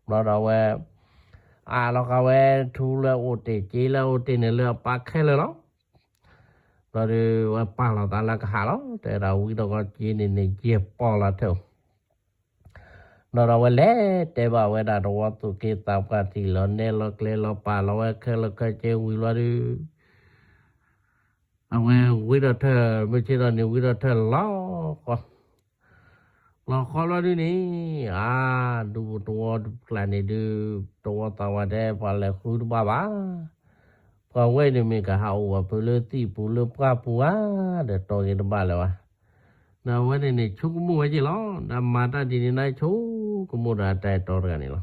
မံၤ. ဘျီဒီးအဝဲ အးလီၤဃာ်ဝဲထူလၢအအိၣ်တ့ၢ် စ့လၢအအိၣ်တ့ၢ်န့ၣ်လၢအပၢ်ခဲလၢာ်လီၤ. ဘျီဒီး ဝဲပာ်လီၤသးလၢကဟးလီၤ တဲဒၣ် ဝံၤဒီးကီၢ်က့န့ၣ်န့ၣ် ယဲၢ်ပီၢ်လီၤထဲ ဘျီဒီးအဝဲလဲၤတဲဘၣ်ဝဲဒၣ်တဝီသူၣ်က့သးပှၢ် ထံၣ်လီၤနဲလီၤကျဲလီၤ ပာ်လီၤဝဲခဲလၢာ်ခဲဆ့ဝံၤလီၤဒုး အဝဲဝံထီၣ်ထၢၣ် မုၢ်ဆ့ၣ်ထီၣ်န့ၣ် ဝံထီၣ်ထၢၣ်လီၤဃီ လီၤဃီလီၤဒုးန့ၣ် အါ ဒူပူၤတဝီတကျးန့ၣ်ဒုး တဝီသးဝးတဲ ပှၤလဲၤဃုတဘၣ်ဘၣ်. ပှၤဝဲန့ၣ်မ့ၢ်ကဟးအိၣ်ဝဲဖဲလၢသံၣ်ပူၤလၢပှၢ်ပူၤဧါ ဒီးတီၢ်က့ၤတဘၣ်လၢၤဘၣ်. ဒီးအဝဲန့ၣ်န့ၣ် ဆိကမိၣ်ဝဲက့ၤလီၤ. ဒီးမၤတၢ်ဒ်န့ၣ်န့ၣ် ဆိကမိၣ်ဒီးအတၢ်အဲၣ်တီတဂၤန့ၣ်လီၤ.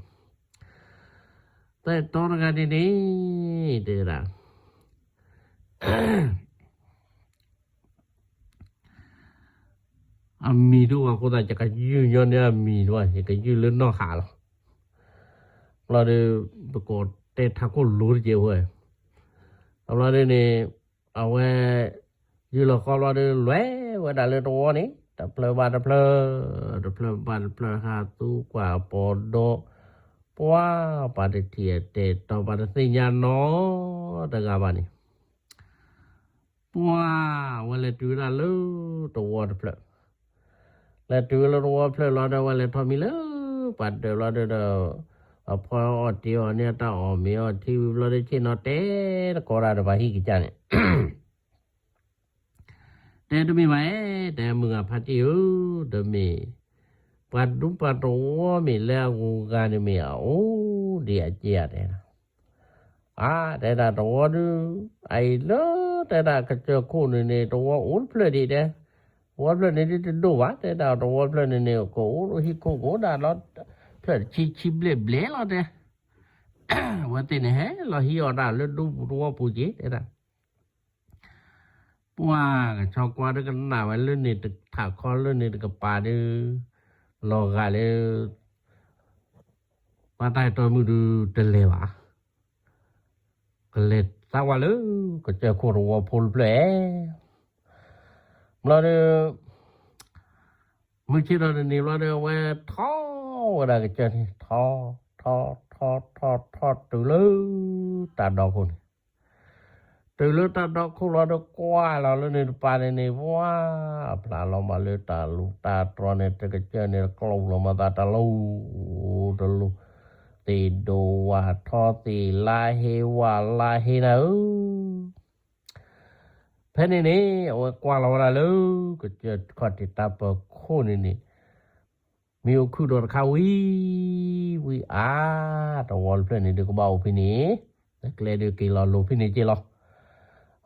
တၢ်အဲၣ်တီတဂၤန့ၣ်န့ၣ် တဲဒၣ် အမံၤဒိၣ်ဝဲအဃိသတး ယကယုၢ်ညီန့ၢ်အမံၤဒိၣ်ဝဲ ယကယုၢ်လၢနီၢ်ဟးလီၤ. ဘျီဒီး ပကိးတဲထးခိၣ်လိၤတက့ၢ်ဝဲ. ဘျီဒီးန့ၣ် အဝဲ ယုၢ်လီၤဃီဘျီဒီး လဲၤဝဲဒၣ်လၢတဝီန့ၣ် တဖျၢၣ်ဘၣ်တဖျၢၣ် တဖျၢၣ်ဘၣ်တဖျၢၣ် ဟးသူကွၢ်ပီၤဒီ ပှၤ ပှၤတထံၣ်အတဲာ်တီ ပှၤတသ့ၣ်ညါနီတဂၤဘၣ်န့ၣ် ပှၤဝဲလဲၤတုၤဝဲဒၣ်လၢတဝီတဖျၢၣ်, လဲၤတုၤလၢတဝီတဖျၢၣ်လီၤဒီး ဝဲလဲၤထီၣ်မံလၢပှၤဒၢးလီၤဒီး အဖီအီၣ်တ့ၢ်အီၤန့ၣ် အတၢ်အီၣ်မ့ၤအီထံဝံၤဘျီဒီး ဆ့ၣ်နီၤတဲတကိးဒၣ်ဒီးပှၤဟံၣ်ကစၢ်န့ၣ် တဲတမ့ၢ်ဘၣ်အဲၣ် တဲမုၢ်ဂၤဖါတံၢ်ဧၢ, တမ့ၢ် ပှၤဒူပှၤတဝီမ့ၢ်လၢအဂုၤအဂၤန့ၣ်မ့ၢ်အအိၣ်ဒံးအက့ဧါတဲဒၣ်. အါ တဲဒၣ်တဝီဒုး အအံၤလၢတဲဒၣ်ကစၢၢ်ခိၣ်န့ၣ်န့ၣ် တဝီအိၣ်တဖျၢၣ်ဒံးတဲ, တဝီဖျၢၣ်န့ၣ်ဒ်တဒိၣ်ဘၣ် တဲဒၣ်တဝီဖျၢၣ်န့ၣ်န့ၣ် ကအိၣ်ဟံၣ်ခိၣ်ကအိၣ်ဒၣ်လီၤ ဖျၢၣ်တဆံဆံဘျဲၣ်ဘျဲၣ်လီၤတဲ အဝဲသ့ၣ်န့ၣ်ဟဲလီၤဟံးအီၣ်ဒၣ်လၢဒူပူၤတဝီပူၤက့ၤတဲဒၣ်. ပှၤကဆီကွၢ်ဒီးကနၣ်ဝဲလၢန့ၣ်တထးခီလၢန့ၣ်တကပၤဒီး လီၤဂာ်လၢ ပှၤတၢ်အဲၣ်တီမုၣ်ဒုးတလဲၤဘၣ်, ကလဲၤသးဝဲလၢ ကစၢၢ်ခိၣ်တဝီဖိတဖျၢၣ်ဧါ. ဘျီဒီး မုၢ်ဆ့ၣ်ထီၣ်တနံၤဘျီဒီး အဝဲထီၣ်ဝဲဒၣ်ကစၢၢ်န့ၣ် ထီၣ် ထီၣ် ထီၣ် ထီၣ် ထီၣ်တုၤလၢ တၢ်ဒီခိၣ်န့ၣ် တုၤလၢတၢ်ဒီခိၣ်လီၤဒီးကွၢ်လီၤလၢန့ၣ်တပၤန့ၣ်န့ၣ် ပှၤ အဖျါလီၤမးလၢတၢ်လူၢ်တၢ်တြီၤန့ၣ် တကစၢၢ်န့ၣ် ကျိလီၤမးသးတၢ်လူၢ် တလူၢ် သ့ၣ်ဒိၣ်ဝၣ်ထီသ့ၣ်လါဟ့ဝၣ်လါဟ့နၤဧၢ ဖဲန့ၣ်န့ၣ် အဝဲကွၢ်လီၤဝဲဒၣ်လၢ ကစၢၢ်ခီၣ်ထံးတၢ်ပၢၤခိၣ်န့ၣ်န့ၣ် မ့ၢ်အိၣ်ခုၣ်ဒီးတခါဝံၤ ဝံၤအါ တဝီတဖျၢၣ်န့ၣ်ဒုးကဘၣ်အိၣ်ဖဲန့ၣ် တကျဲဒုးက့ၤလီၤလိၤဖဲန့ၣ်က့လီၤ.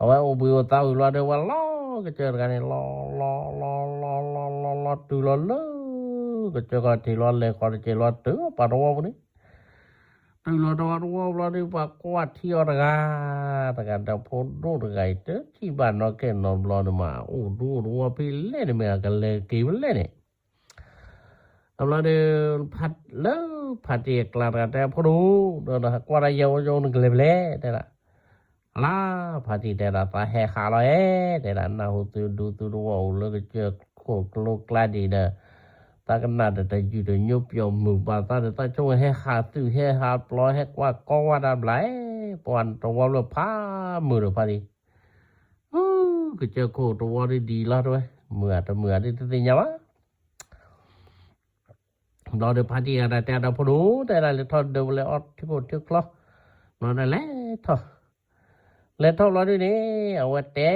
အဝဲအိၣ်ဘှံးအိၣ်သါဝံၤလီၤဒီး ဝဲလီၤကစၢၢ်တဂၤန့ၣ် လီၤ လီၤ လီၤ လီၤ လီၤ လီၤ တုၤလီၤလၢ ကစၢၢ်ခီၣ်ထံးလီၤလဲၤဃီတက့ၢ်လီၤတုၤပှၤတဝီပူၤန့ၣ် တုၤလီၤတဝီတဝီဘျီဒီး ပှၤကွၢ်ထံအီၤတဂၤ တဂၤဒီးဖိဒိၣ်တဂၤအံၤ တထံၣ်ဘၣ်နီၢ်ကဲနီၢ်ဘျီန့ၣ်မး အိၣ်ဒူအိၣ်တဝီဖဲလဲၣ်န့ၣ်မ့ၢ် ကလဲၤက့ၤဖဲလဲၣ်န့ၣ် တဘျီဒီး လၢဖါတံၢ်အကျါတဂၤတဲ ဖိဒိၣ် ဒီးကွၢ်တၢ်ယဲၢ်ဝဲယဲၢ်နကလဲၤဖဲလဲၣ် တဲဒၣ်. အလါ ဖါတံၢ်တဲဒၣ် သးဟဲဟးလီၤဧါ တဲဒၣ် နၢ်ဟူသုဒူသုတဝီအိၣ်လၢကစၢၢ်ခိၣ်ကျိကျါဒံးဒီး သးကနၣ်ဒီးတယုၢ်တညိပျီမုာ်ဘၣ်သးဒီး သးဆိကမိၣ်ဟဲဟးသုးဟဲဟးပျီဟဲကွၢ်ကီဝါတၢ်ဘျါဧါ ပှၤတဝီလၢဖးမုာ်ဒီးဖါတံၢ် ဟု ကစၢၢ်ခိၣ်တဝီဒ်ဒ်လီၤတဲဝဲ မုာ်ဧါတမုာ်ဧါဒ်တသ့ၣ်ညါဘၣ်. ဘျီဒီးဖါတံၢ်ဂၤဒၣ်တဲအတၢ်ဖိဒိၣ် တဲဒၣ်လဲၤထီၣ်ဒၢးဝဲလဲၤအီထံခိၣ်ထံချီ ဘျီဒီးလဲၤထီၣ် လဲၤထီၣ်လီၤဒုန့ၣ် အဝဲတဲ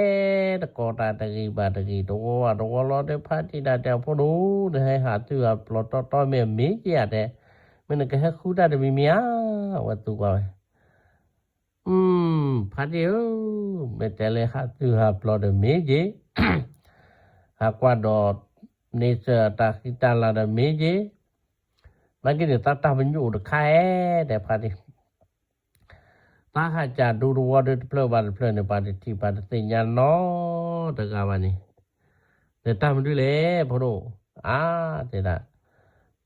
တကိးတၢ်တဂ့ၤဘၣ်တဂ့ၤ တဝီဘၣ်တဝီလီၤဒီး ဖါတံၢ်ဒၣ်တဲအဖိဒိၣ် နဟဲဟးသုဟးပျီၢ်တီတီမ့ၢ်အမ့ၢ်က့ဧါတဲ, မ့ၢ်နကဟဲဃုတၢ်တမံၤမံၤဧါ, အဝဲသူကွၢ်ဝဲ, ဖါတံၢ်ဧၢ, မ့ၢ်တဲလၢဟးသုဟးပျီၢ်ဒီးမ့ၢ်က့, ဟးကွၢ်ဒီးန့ဆၢၣ်တၢ်ဃံတၢ်လၤဒီးမ့ၢ်က့, နာ်က့န့ၣ် သးတၢ်ပညိၣ်အိၣ်တခါဧါ တဲဖါတံၢ် သးဟးကၢ်ဒိတဝီဒီးတဖျၢၣ်ဘၣ်တဖျၢၣ်န့ၣ် ပှၤတထံၣ်ပှၤတသ့ၣ်ညါနီတဂၤဘၣ်န့ၣ်, ဒီးတၢ်မနုၤလဲၣ် ဖိဒိၣ်, အါ, တဲဒၣ်,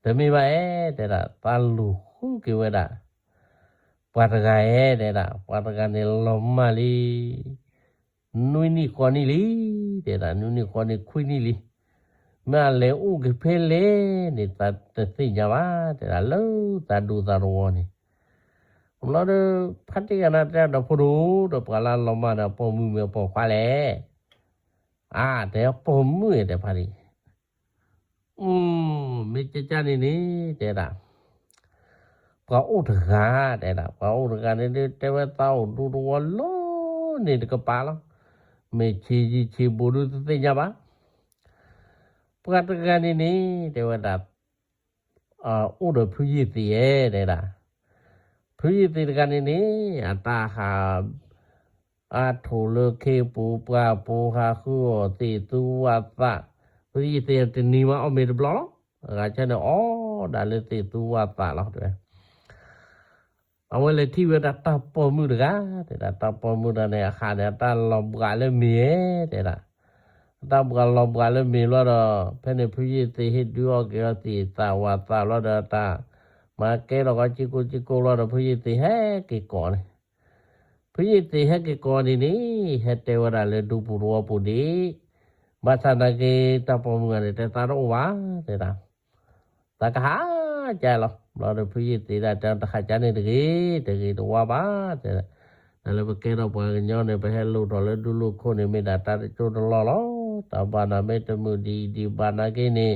တမ့ၢ်ဘၣ်ဧါ, တဲဒၣ်, သးလူၤဃုက့ၤဝဲဒၣ် ပှၤတဂၤဧါ တဲဒၣ်, ပှၤတဂၤန့ၣ်လီၤမၢ်လံ နွံနံၣ်ဃိးနံၣ်လံ, တဲဒၣ်, နွံနံၣ်ဃိးနံၣ်ခွံနံၣ်လံ, မ့ၢ်အလဲၤအိၣ်က့ၤဖဲလဲၣ်န့ၣ် သးတသ့ၣ်ညါဘၣ်, တဲဒၣ်, လၢသးဒိသးတဝီန့ၣ်, ဘျီဒီး ဖါတံၢ်ဂၤန့ၣ်တဲဒီးဖိဒိၣ် ဒီးပှၤလၢအလီၤမၢ်ဒီးအပိာ်မုၣ်မ့ၢ်အပိာ်ခွါလဲၣ်, အါ, တဲပိာ်မုၣ်တဲဖါတံၢ် အိ, မ့ၢ်ကကန့ၣ်န့ၣ် တဲဒၣ်, ပှၤအိၣ်တဂၤ, တဲဒၣ်, ပှၤအိၣ်တဂၤန့ၣ်ဒုး တဲဝဲသးအိၣ်ဒိတဝီလီၤန့ၣ်တကပၤလီၤ, မ့ၢ်ဆံးယံာ်ဆံးဘူးဒုးတသ့ၣ်ညါဘၣ်, ပှၤတဂၤန့ၣ်န့ၣ် တဲဝဲဒၣ်, အိၣ်ဒီးဖုယ့ၢ်သ့ၣ်ဧါ တဲဒၣ်, ဖုယ့ၢ်သ့ၣ်တဂၤန့ၣ်န့ၣ် အတၢ်ဟး အါထိၣ်လၢခ့ပူၤပှၢ်ပူၤ ဟးဃုအီၣ်သ့ၣ်သူဝၣ်သၣ်, ဖုယ့ၢ်သ့ၣ်တနံၤမးအီၣ်မ့ၤတဘျီလီၤ, အဂၤဆၢန့ၣ် အီၣ်ဒၣ်လၢသ့ၣ်သူဝၣ်သၣ်လီၤ, တဲဝဲ အဝဲလဲၤထံၣ်ဝဲဒၣ်တၢ်ပိာ်မုၣ်တဂၤ, တဲဒၣ်, တၢ်ပိာ်မုၣ်တဂၤန့ၣ် အဟးန့ၣ် အတၢ်လီၤဘှးလၢမ့ၤဧါ, တဲဒၣ်, အတၢ်ဘှးလီၤဘှးလၢမ့ၤဘျီဒီး ဖဲန့ၣ်ဖုယ့ၢ်သ့ၣ်ဟ့ၣ်ဒုးအီၣ်က့ၤအီၤသ့ၣ်သၣ်ဝၣ်သၣ်ဘျီဒီး တၢ်မၤကဲထီၣ်ကီကံကိကံကိဘျီဒီး ဖုယ့ၢ်သ့ၣ်ဟဲက့ၤကိးန့ၣ်, ဖုယ့ၢ်သ့ၣ်ဟဲက့ၤကိးန့ၣ်န့ၣ် ဟဲတဲဝဲဒၣ်လၢဒူပူၤတဝီပူၤဒံး, ဘၣ်ဆၣ်နာ်က့ တၢ်ပိာ်မုၣ်ဂၤန့ၣ် တဲသးတအိၣ်ဘၣ်, တဲဒၣ် သးကဟးကလီၤ, ဘျီဒီးဖုယ့ၢ်သ့ၣ်ဒၣ်တဲတဟးကန့ၣ်တဂ့ၤ, တဂ့ၤတဝါဘၣ်, တဲဒၣ်, တၢ်လၢပကဲထီၣ်ပှၤကညီန့ၣ် ပဟဲလိၣ်ထီၣ်လၢဒူလိၣ်ခိၣ်န့ၣ် မ့ၢ်ဒၣ်တၢ်တကၠိတလီၢ်လီၤ, တၢ်ဘၣ်နၤမ့ၢ်တမုာ်ဒံးဒံးဘၣ်နာ်က့န့ၣ်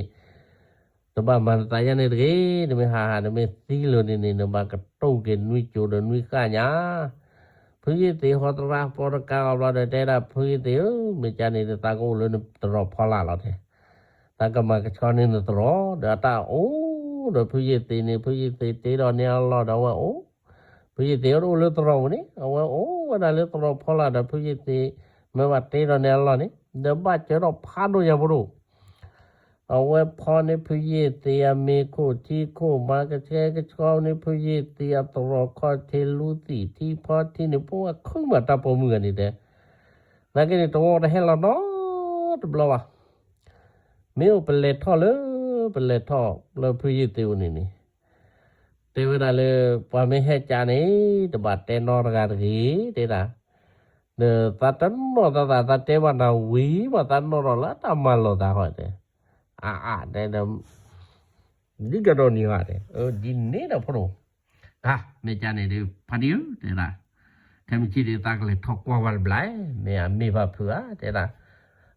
တဘၣ်မၤနသးယါန့ၣ်တဂ့ၤ, နမ့ၢ်ဟးဟး နမ့ၢ်သံလိၤန့ၣ်န့ၣ် နဘၣ်ကတိၢ်က့ၤနွံကၠိဒီးနွံဃၣ်ညါ, ဖုယ့ၢ်သ့ၣ်ဟီတရၣ်ပီတကါအီၤဘျီဒီး တဲဒၣ်ဖုယ့ၢ်သ့ၣ်ဧၢ, မ့ၢ်ကန့ၣ် သးကအိၣ်လၢနတရီးဖီလာ်လီၤ, တဲ သးကမၤကဆှီန့ၢ်နတရီး, ဒီးအတၢ်အိၣ်ဒီးဖုယ့ၢ်သ့ၣ်န့ၣ် ဖုယ့ၢ်သ့ၣ်တ့ဒီးန့ၢ်အလီၢ်ဒီးအဝဲအိၣ်, ဖုယ့ၢ်သ့ၣ်တအိၣ်လၢတရီးပူၤန့ၣ် အဝဲအိၣ်ဝဲဒၣ်လၢတရီးဖီလာ်ဒီး ဖုယ့ၢ်သ့ၣ်မ့ၢ်ဘၣ်တ့ဒီးန့ၢ်အလီၢ်န့ၣ် ဒီးဘၣ်စၢၤထီၣ်ဖးဒိၣ်ညါဖိဒိၣ် အဝဲဖီန့ၢ်ဖုယ့ၢ်သ့ၣ်အမ့ၤခိၣ်ထံခိၣ် မၤကဆှဲကဆှီန့ၢ်ဖုယ့ၢ်သ့ၣ်အတရီးခီၣ်ထံးလူသံၣ်ထံဖီထံန့ၣ် ပဝဲခုမးတၢ်ပိာ်မုၣ်ဂၤန့ၣ်တဲ, နာ်က့န့ၣ် တဝီတဟဲလီၤနီတဘျီဘၣ်, မ့ၢ်အိၣ်ပလဲၤထီၣ်လၢ ပလဲၤထီၣ်လၢဖုယ့ၢ်သ့ၣ်အိၣ်န့ၣ်န့ၣ် တဲဝဲဒၣ်လၢ ပှၤမ့ၢ်ဟဲကၠးန့ၣ် တဘၣ်တဲနီတဂၤတဂ့ၤ တဲဒၣ်, ဒီးသးတနီၣ်သးသး သးတဲဘၣ်နၤဝံၤဘၣ် သးနီၣ်ထီၣ်လၢတၢ်မၤလိာ်သးဃီတဲ, အါအါတဲဒီး ဒ်ကဒီးန့ၣ်ဃီတဲ, ဒ်န့ၣ်ဒီးဖိဒိၣ်, မ့ၢ်ကန့ၣ်ဒီး ဖါတံၢ်ဧၢ တဲဒၣ်, ခဲမုၢ်ဆ့ၣ်ဒ် သးကလဲၤထီၣ်ကွၢ်ဝဲတဘျီ, မ့ၢ်အမ့ၢ်ဘၣ်ဖုးဧါ တဲဒၣ်,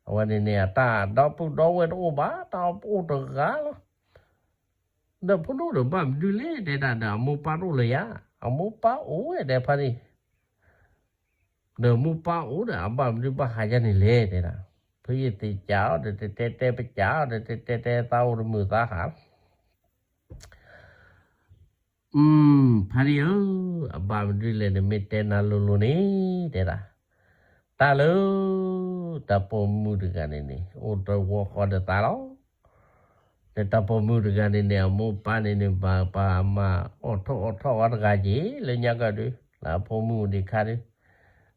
အဝဲန့ၣ်န့ၣ် အတၢ်ဒီပုၢ်ဒီဝဲၢ်တအိၣ်ဘၣ် တၢ်အိၣ်တဂၤလီၤ, ဒီးဖိဒိၣ်ဒီးဘၣ်မနုၤလဲၣ် တဲဒၣ်, ဒီးအမိၢ်ပၢ်တအိၣ်လၢၤဧါ, အမိၢ်ပၢ်အိၣ်ဝဲတဲဖါတံၢ် ဒီးမိၢ်ပၢ်အိၣ်ဒီး အဘၣ်မနုၤဘၣ်ဟးယါန့ၣ်လဲၣ် တဲဒၣ်, ဖုယ့ၢ်သ့ၣ်ကးအီၤဒီး တတဲတဲပကးအီၤဒီး တတဲတဲသးအိၣ်တမုာ်သးဟးလီၤ, ဖါတံၢ်ဧၢ, အဘၣ်မနုၤလဲၣ်န့ၣ် မ့ၢ်တဲနၤလိၤလိၤန့ၣ် တဲဒၣ်, တၢ်လၢ တၢ်ပိာ်မုၣ်တဂၤန့ၣ်န့ၣ် အိၣ်တဝီဃီဒီးသးလီၤ, ဒီးတၢ်ပိာ်မုၣ်တဂၤန့ၣ်န့ၣ် အမိၢ်ပၢ်န့ၣ်န့ၣ် ဘၣ်ပှၤမၤအီၣ်ထိၣ်အီၣ်ထီၣ်အီၤတဂၤက့ၤ လၢညါကဒီး လၢအဖိမုၣ်အိၣ်ဒံးခါဒီး,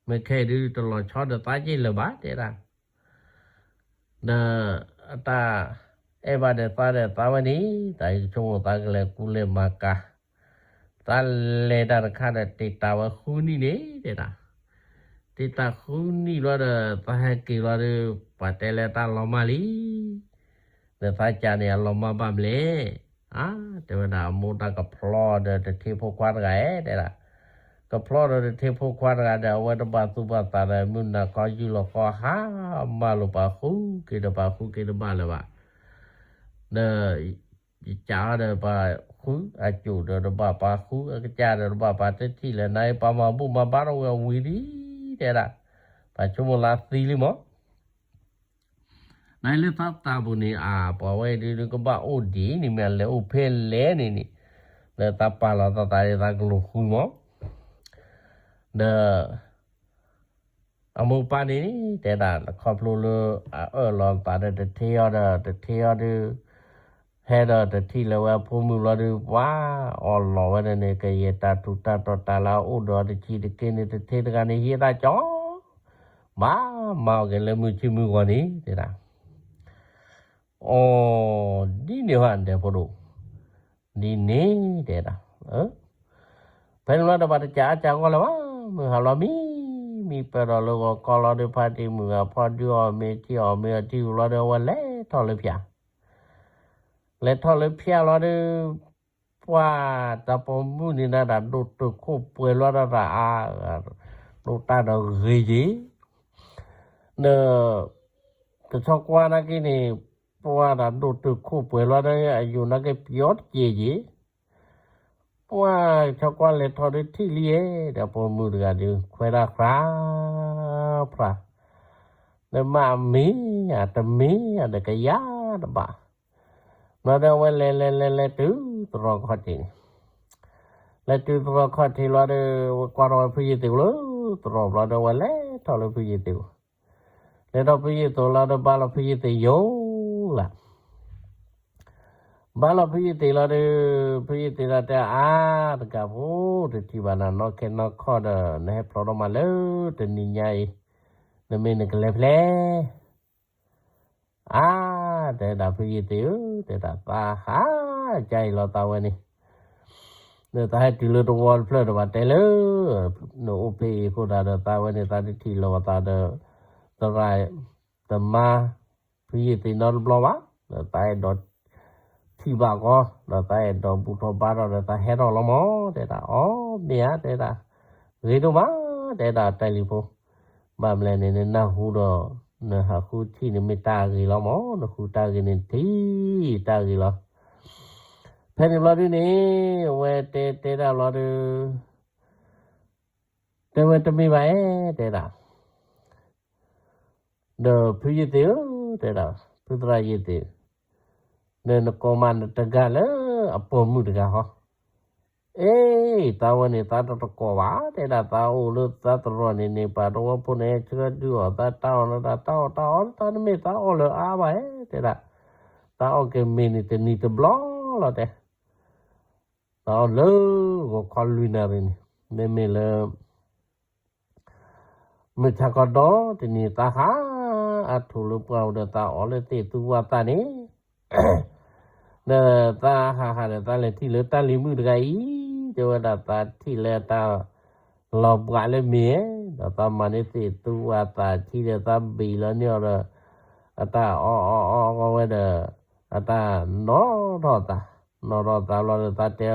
မ့ၢ်ခဲအံၤဒုး တလီၤဆီဒီးသးက့ၤလၢၤဘၣ် တဲဒၣ်, ဒီးအတၢ်အဲၣ်ဘၣ်ဒီးသးဒီးသးဝဲန့ၣ် တၢ်အံၤကဆိကမိၣ်သးကလဲၤကူလဲၤမၤကၤ, သးလဲၤတၢ်တခါဒီး တ့ၢ်တၢ်ဝဲဃုနံၣ်န့ၣ် တဲဒၣ်, တ့ၢ်တၢ်ဃုနံၣ်ဘျီဒီး သးဟဲက့ၤဘျီဒီး ပှၤတဲလၢတၢ်လီၤမၢ်လံ, ဒီးသးကးန့ၣ် အလီၤမၢ်ဘၣ်မလဲၣ်, အါ, တဲဝဲဒၣ် အမိၢ်တၢ်ကဖျီဒီးတထ့ဖိခွါတဂၤဧါ တဲဒၣ်, ကဖျီဒီးတထ့ဖိခွါတဂၤဒီး အဝဲတဘၣ်သူၣ်ဘၣ်သးဒီး မုၢ်နၤခီယူၢ်လီၤဃီဟါမၢ်လိာ် ပှၤဃုက့ၤဒီးပှၤဃုက့ၤတဘၣ်လၢၤဘၣ်, ဒီး ယကးအီၤဒီးပှၤဃုအကိာ်ဒီးတဘၣ် ပှၤဃုအကစၢ်ဒီးတဘၣ် ပှၤတထံၣ်လၢၤ နၤအံၤပှၤမၤဘူၣ်မၤဘါထီၣ်ဝဲအဝံၤလံ တဲဒၣ်, ပှၤဆိကမိၣ်လၢသံလံမး. နလၢသးသးပူၤန့ၣ် အပှၤဝဲဒုးကဘၣ်အိၣ်ဒံးန့ၣ် မ့ၢ်အလဲၤအိၣ်ဖဲလဲၣ်န့ၣ်န့ၣ်, လၢသးပာ်လီၤသးသးဒ်သးကလိာ်ဃုမး. ဒီး အမိၢ်ပၢ်န့ၣ် တဲဒၣ် ခီဖျိလၢအအၢၣ်လီၤသးဒီးတထ့အီၤဒီး တထ့အီၤဒီး ဟဲဒီးတထံၣ်လၢဝဲအဖိမုၣ်လီၤဒီး ပှၤအီၣ်လီၤဝဲဒၣ်န့ၣ် ကယဲၢ်တၢ်ထူးတၢ်တီၤတၢ်လၢအအိၣ်ဒီးတဆံးတက့ၢ်န့ၣ် တထ့တဂၤန့ၣ် ဟံးတၢ်ကၠီ ဘၣ်မၤအီၣ်က့ၤလၢမုၢ်ဆ့မုၢ်ဂီၤန့ၣ် တဲဒၣ်. အိ, ဒ်န့ၣ်ဟီဒဲးဖိဒိၣ်, ဒ်န့ၣ်တဲဒၣ်. ဖဲန့ၣ်လီၤဒီးဘၣ်တစးအါစးဂီၢ်လၢၤဘၣ်, မုၢ်ဟါလီၤမံ, မံပၢၢ်ဒီးလၢဂီၤခီလီၤဒီး ဖါတံၢ်မုၢ်ဂၤဖီဒုးအီၣ်မ့ၤထံအီၣ်မ့ၤအီထံအူလီၤဒီး အဝဲလဲၤထီၣ်လၢဖၠၣ်, လဲၤထီၣ်လၢဖၠၣ်လီၤဒီး ပှၤတၢ်ပိာ်မုၣ်န့ၣ်ဒၣ်ဒိၣ်တုာ်ခိၣ်ပှဲၤလီၤဒီးတၢ်အါ, ဒိၣ်တၢ်ဒီးဂ့ၤက့ၤ, ဒီး ကဆီကွၢ်နာ်က့န့ၣ် ပှၤတၢ်ဒိၣ်တုာ်ခိၣ်ပှဲၤလီၤဒီး အယိာ်နာ်က့ပယီၤတက့ၢ်က့ၤ, ပှၤကဆီကွၢ်လဲၤထီၣ်ဒီးထံၣ်လံဧါ, ဒီးပိာ်မုၣ်တဂၤဒီး ခွဲးတၢ်ဖြးဖြး, ဒီးမၤအမ့ၢ်ဧါ တမ့ၢ်ဧါဒီးကယၤတဘၣ်, ဘျီဒီးအဝဲလဲၤလဲၤလဲၤလဲၤတုၤသရိာ်ခီၣ်ထံးန့ၣ်, လဲၤတုၤသရိာ်ခီၣ်ထံးလီၤဒီး ဝဲကွၢ်ထီၣ်ဝဲဖုယ့ၢ်သ့းလၢသရိာ်ဘျီဒီး ဝဲလဲၤထီၣ်လၢဖုယ့ၢ်သ့းအအိၣ်, လဲၤထီၣ်ဖုယ့ၢ်သ့းလီၤဒီးဘါလီၤဖုယ့ၢ်သ့းယိာ်လၢ ဘါလီၤဖုယ့ၢ်သ့းလီၤဒီး ဖုယ့ၢ်သ့းဒီးတဲအါ, တကးဖိ တထံၣ်ဘၣ်နၤနီၢ်ခဲနီၢ်ခီၣ်ဒီး နဟဲဖျိးထီၣ်မးလၢတနံၤညါအံၤ, နမ့ၢ်နကလဲၤဖဲလဲၣ်, အါ, တဲဒၣ်ဖုယ့ၢ်သ့းဧၢ, တဲဒၣ်သးဟးကါအံၤလီၤသးဝဲန့ၣ်, ဒီးသးဟဲတုၤလၢတဝီတဖျၢၣ်ဒီးဘၣ်တဲလၢ နအိၣ်ဖဲအံၤအဃိသတးဒီး သးဝဲန့ၣ်သးတထံၣ်လီၤသးဒီး သရၣ် တမါ ဖုယ့ၢ်သ့းနီတဘျီဘၣ်, ဒီးသးအဲၣ်ဒိးထံၣ်ဘၣ်ကီး, ဒီးသးအဲၣ်ဒိးဘူၣ်ထီၣ်ဘါထီၣ်ဒီးသးဟဲထီၣ်လီၤမး, တဲဒၣ်, အိ, မ့ၢ်ဧါ, တဲဒၣ်, ဂ့ၤဒိၣ်မး, တဲဒၣ်တၢ်လံၤဖိ, ဘၣ်မလဲၣ်န့ၣ် နနၢ်ဟူဒီး နဟးဃုထံၣ်န့ၣ်မ့ၢ်တၢ်ဂ့ၤလီၤမး, နဃုတၢ်ဂ့ၤန့ၣ်ထံၣ်တၢ်ဂ့ၤလီၤ. ဖဲန့ၣ်ဘျီဒုန့ၣ် အဝဲတဲတဲတၢ်ဘျီဒီး တဲဝဲတမ့ၢ်ဘၣ်ဧါ, တဲဒၣ်, ဒီးဖုယ့ၢ်သ့းဧၢ, တဲဒၣ်, ဖုသရၣ်ယ့ၢ်သ့း, ဒီးနကိးမးနတဂၤလၢအပိာ်မုၣ်တဂၤဟီ, အ့, သးဝဲန့ၣ်သးတတကိးဘၣ်, တဲဒၣ်, သးအိၣ်လၢသးသရိာ်န့ၣ်န့ၣ် ပှၤတဝီဖိန့ၣ် ဆှၢဒုးအီၣ်သး တၢ်အီၣ်လၢတၢ် တၢ်အီၣ်တၢ်အီတၢ် နမ့ၢ်သးအီၣ်လၢအါဘၣ်ဧါ, တဲဒၣ်, သးအီၣ်က့ၤမ့ၤန့ၣ်တနံၤတဘျီလီၤတဲ သးအီၣ်လၢဂီၤခီလွံၢ်နၣ်ရံၣ်န့ၣ် မ့မ့ၢ်လၢ မုၢ်ဆါခီဒီတနံၤ သးဟးအါထီၣ်လၢပှၢ်အိၣ်ဒီး သးအီၣ်လၢသ့ၣ်သူဝါသၣ်န့ၣ်, ဒီးသးဟးဟးဒီးသးလဲၤထံၣ်လၢတၢ်လံၤမုၣ်တဂၤအံၤ, တဲဝဲဒၣ်သးထံၣ်လၢတၢ်လီၤဘှးလၢမ့ၤ, ဒီးသးမၤန့ၢ်သ့ၣ်သူဝါသၣ်ထံဒီး သးဘံၣ်လီၤန့ၢ်အီၤဒီး အတၢ်အီၣ်အီၣ်အီၣ်အီၣ်ဝဲဒီး အတၢ်နီၣ်ထီၣ်သး, နီၣ်ထီၣ်သးလီၤဒီးသးတဲ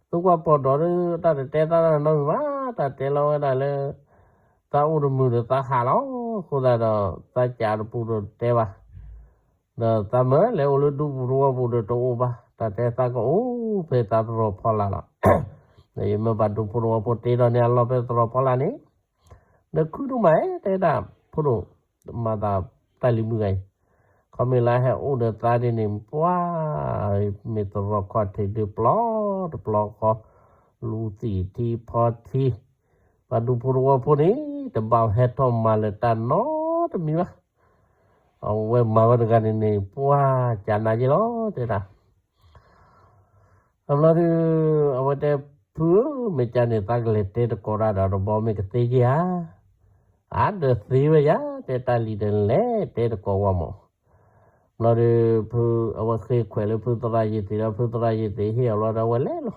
သူကွၢ်ပီၢ်ဒီး တၢ်တတဲသးနီတမံၤဘၣ်, တၢ်တဲလီၤဝဲဒၣ်လၢ သးအိၣ်တမုာ်ဒီးသးဟးလီၤ, အဃိသတးဒီး သးစံးတပူၤဒီးတတဲဘၣ်, ဒီးသးမၢလဲၤအိၣ်လၢဒူပူၤသဝီပူၤဒီးတအိၣ်ဘၣ်, တၢ်တဲသးကအိၣ်ဖဲသးသရိာ်ဖီလာ်လီၤ. ဒီးယမ့ၢ်ဘၣ်ဒူဖိသဝီဖိတ့ထီၣ်န့ၢ်အလီၢ်ဖဲသရိာ်ဖီလာ်န့ၣ်, ဒီးခုဒိၣ်မး တဲဒၣ်ဖိဒိၣ်, မၤသးတၢ်လံၤမုၣ်ဂၤအံၤ, ခီမ့ၢ်လၢဟဲအိၣ်ဒီးသးဒ်န့ၣ် ပှၤ မ့ၢ်သရိာ်ခီၣ်ထံးဒုးပျီတပျီဃီ, လူၤသံၣ်ထံဖီထံ, ပှၤဒူဖိသဝီဖိန့ၣ် တဘၣ်ဟဲထီၣ်မၤလၢတၢ်နီတမံၤဘၣ်. အဝဲမၤဝဲတဂၤန့ၣ်န့ၣ် ပှၤကနၤယ့လီၤ တဲဒၣ် အဘျီဒီး အဝဲတဲ ဖုဧၢ, မ့ၢ်ကန့ၣ် သးကလဲၤတဲတကိးတၢ်ဒီးတဘီမ့ၢ်ကသ့ယဲဧါ, အါဒီးသ့ဝဲယၤ, တဲတၢ်လံၤဒီးလဲၤတဲတကိးဝဲမး, ဘျီဒီး ဖု အဝဲဃ့ခွဲးလၢဖုသရၣ်ယ့ၢ်သ့းဒီး ဖုသရၣ်ယ့ၢ်သ့းဟ့ၣ်အီၤဘျီဒီး အဝဲလဲၤလီၤ,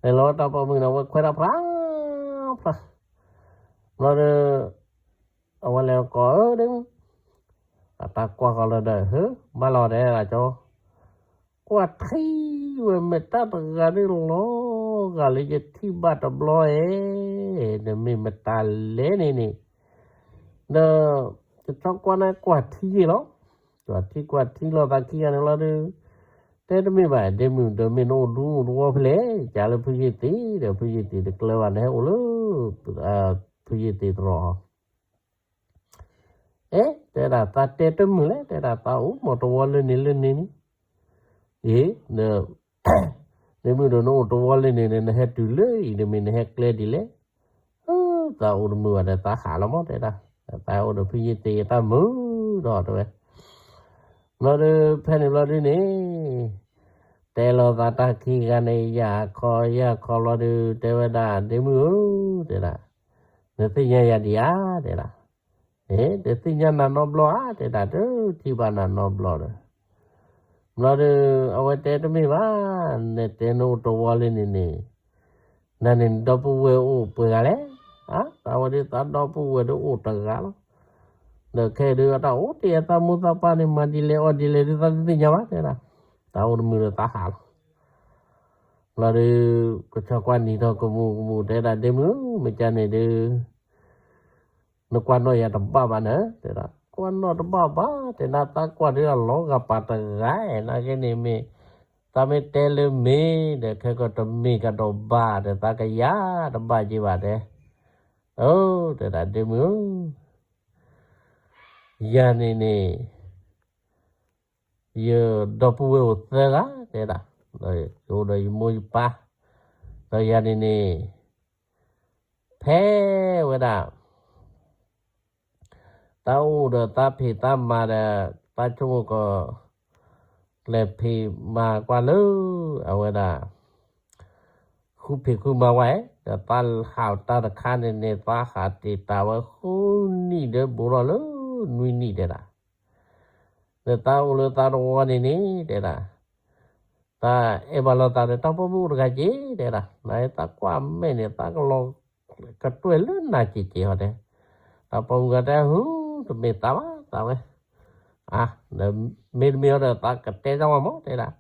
လဲၤလီၤတၢ်ပိာ်မုၣ်န့ၣ် အဝဲခွဲးတၢ်ဖြါ ဖြါ, ဘျီဒီး အဝဲလဲၤကိးဧၢဒ့ အတၢ်ကွၢ်ဃီလၢဒီး ဟၢ ဘၣ်လီၤဒဲးလၢကၠီ, ကွၢ်ထံဝဲမ့ၢ်တၢ်တဂၤန့ၣ်လီၤဂာ်လၢယထံၣ်ဘၣ်တဘျီဧဲ, နမ့ၢ်မတၤလဲၣ်န့ၣ်န့ၣ်, ဒီး တဆီကွၢ်န့ၣ်ကွၢ်ထံယ့ၢ်လီၤ, ကွၢ်ထံကွၢ်ထံလီၤသးခံဂၤန့ၣ်လီၤဒီး, တဲတမ့ၢ်ဘၣ် ဒ့မုၣ်ဒီးမ့ၢ်နအိၣ်ဒူအိၣ်တဝီဖဲလဲၣ်, ကလၢဖုယ့ၢ်သ့ၣ်ဒီး ဖုယ့ၢ်သ့ၣ်တကျၢၤဘၣ် နဟဲအိၣ်လၢ ဖု ဖုယ့ၢ်သ့းတရီအီၤ, အဲ တဲဒၣ် သးတဲတမုာ်လဲၣ် တဲဒၣ် သးအိၣ်မ့ၢ်တဝီလၢန့ၣ်လၢန့ၣ်န့ၣ်, အ့ ဒ့မုၣ်ဒီး နအိၣ်တဝီလၢန့ၣ်န့ၣ် နဟဲတုၤလၢအံၤတမ့ၢ် နဟဲကျဲဒ်လဲၣ်. သးအိၣ်တမုာ်ဘၣ်ဒီး သးဟးလီၤမး တဲဒၣ်, သးအိၣ်ဒီးဖုယ့ၢ်သ့းတၢ်မုာ်ဒီးတဲဝဲ. ဘျီဒီး ဖဲန့ၣ်ဘျီဒုန့ၣ် တဲလီၤသးတၢ်ခံဂၤန့ၣ် ယၤခီယၤခီလီၤဒီး တဲဝဲဒၣ် ဒ့မုၣ်ဧၢ, တဲဒၣ်, နသ့ၣ်ညါယၤဒံးဧါ, တဲဒၣ်, အ့ တသ့ၣ်ညါနၤနီတဘျီဧါ, တဲဒၣ်, တထံၣ်ဘၣ်နၤနီတဘျီဒီး ဘျီဒီး အဝဲတဲတမ့ၢ်ဘၣ်, နတဲနအိၣ်တဝီလၢန့ၣ်န့ၣ်, နန့ၣ်နဒီပုၢ်ဝဲၢ်အိၣ်ပှဲၤဂၤလဲၣ်. အါ သးဝဲဒၣ်သးဒီပုၢ်ဝဲၢ်ဒီးအိၣ်တဂၤလီၤ. ဒီးခဲအံၤဒုး အတၢ်အိၣ်တ့ၢ်အသးမိၢ်သးပၢ်န့ၣ် မၤဒ်လဲၣ်အီၣ်ဒ်လဲၣ်ဒုး သးတသ့ၣ်ညါဘၣ် တဲဒၣ်. သးအိၣ်တမုာ်ဒီးသးဟးလီၤ. ဘျီဒီး ကဆီကွၢ်နံၤထီၣ်ကမူးကမူး တဲဒၣ် ဒ့မုၣ်ဧၢ, မ့ၢ်ကန့ၣ်ဒုး နကွၢ်နီၣ်ယၤတဘၣ်ဘၣ်န့ၣ် တဲဒၣ်, ကွၢ်နီၣ်တဘၣ်ဘၣ်, တဲဒၣ် သးကွၢ်ဒုးအလီၤဂာ်ပာ်တဂၤ, နာ်က့န့ၣ်မ့ၢ် သးမ့ၢ်တဲလၢမ့ၢ်ဒီး ခဲကီၢ်တမ့ၢ်ကဒီးဘၣ်ဒီး သးကယၤတဘၣ်က့ၤဘၣ်တဲ. အၢ တဲဒၣ် ဒ့မုၣ်ဧၢ, ယၤန့ၣ်န့ၣ် ယဒီပုၢ်ဝဲၢ်အိၣ်သၢဂၤ တဲဒၣ်, ဒီးယအိၣ်ဒီးယမိၢ်ယပၢ်, ဒီးယၤန့ၣ်န့ၣ် ဖဲဝဲဒၣ် သးအိၣ်ဒီးသးဖံးသးမၤဒီး သးဆိကမိၣ်ကီး ကျဲဖံးမၤကွၢ်လၢ အဝဲဒၣ် ဃုဖံးဃုမၤဝဲ, ဒီးသးဟးတၢ်တခါန့ၣ်န့ၣ် သးဟးတ့ၢ်တၢ်ဝဲဃုနံၣ်ဒီးဘူးထီၣ်လၢနွံနံၣ်တဲဒၣ်. ဒီးသးအိၣ်လၢသးတဝီန့ၣ်န့ၣ် တဲဒၣ်, သးအဲၣ်ဘၣ်လိာ်သးဒီးတၢ်ပိာ်မုၣ်တဂၤက့ၤ တဲဒၣ်, နသးကွၢ်မဲာ်န့ၣ် သးကလီၤကတွဲၢ်လၢနၤက့ၤက့ၤဟီတဲ. တၢ်ပိာ်မုၣ်တဂၤတဲ ဟု တမ့ၢ်သးဘၣ်သးဝဲ, အါ မ့တမ့ၢ်အီၤဒီး သးကတဲတၢ်ဝဲမး တဲဒၣ်.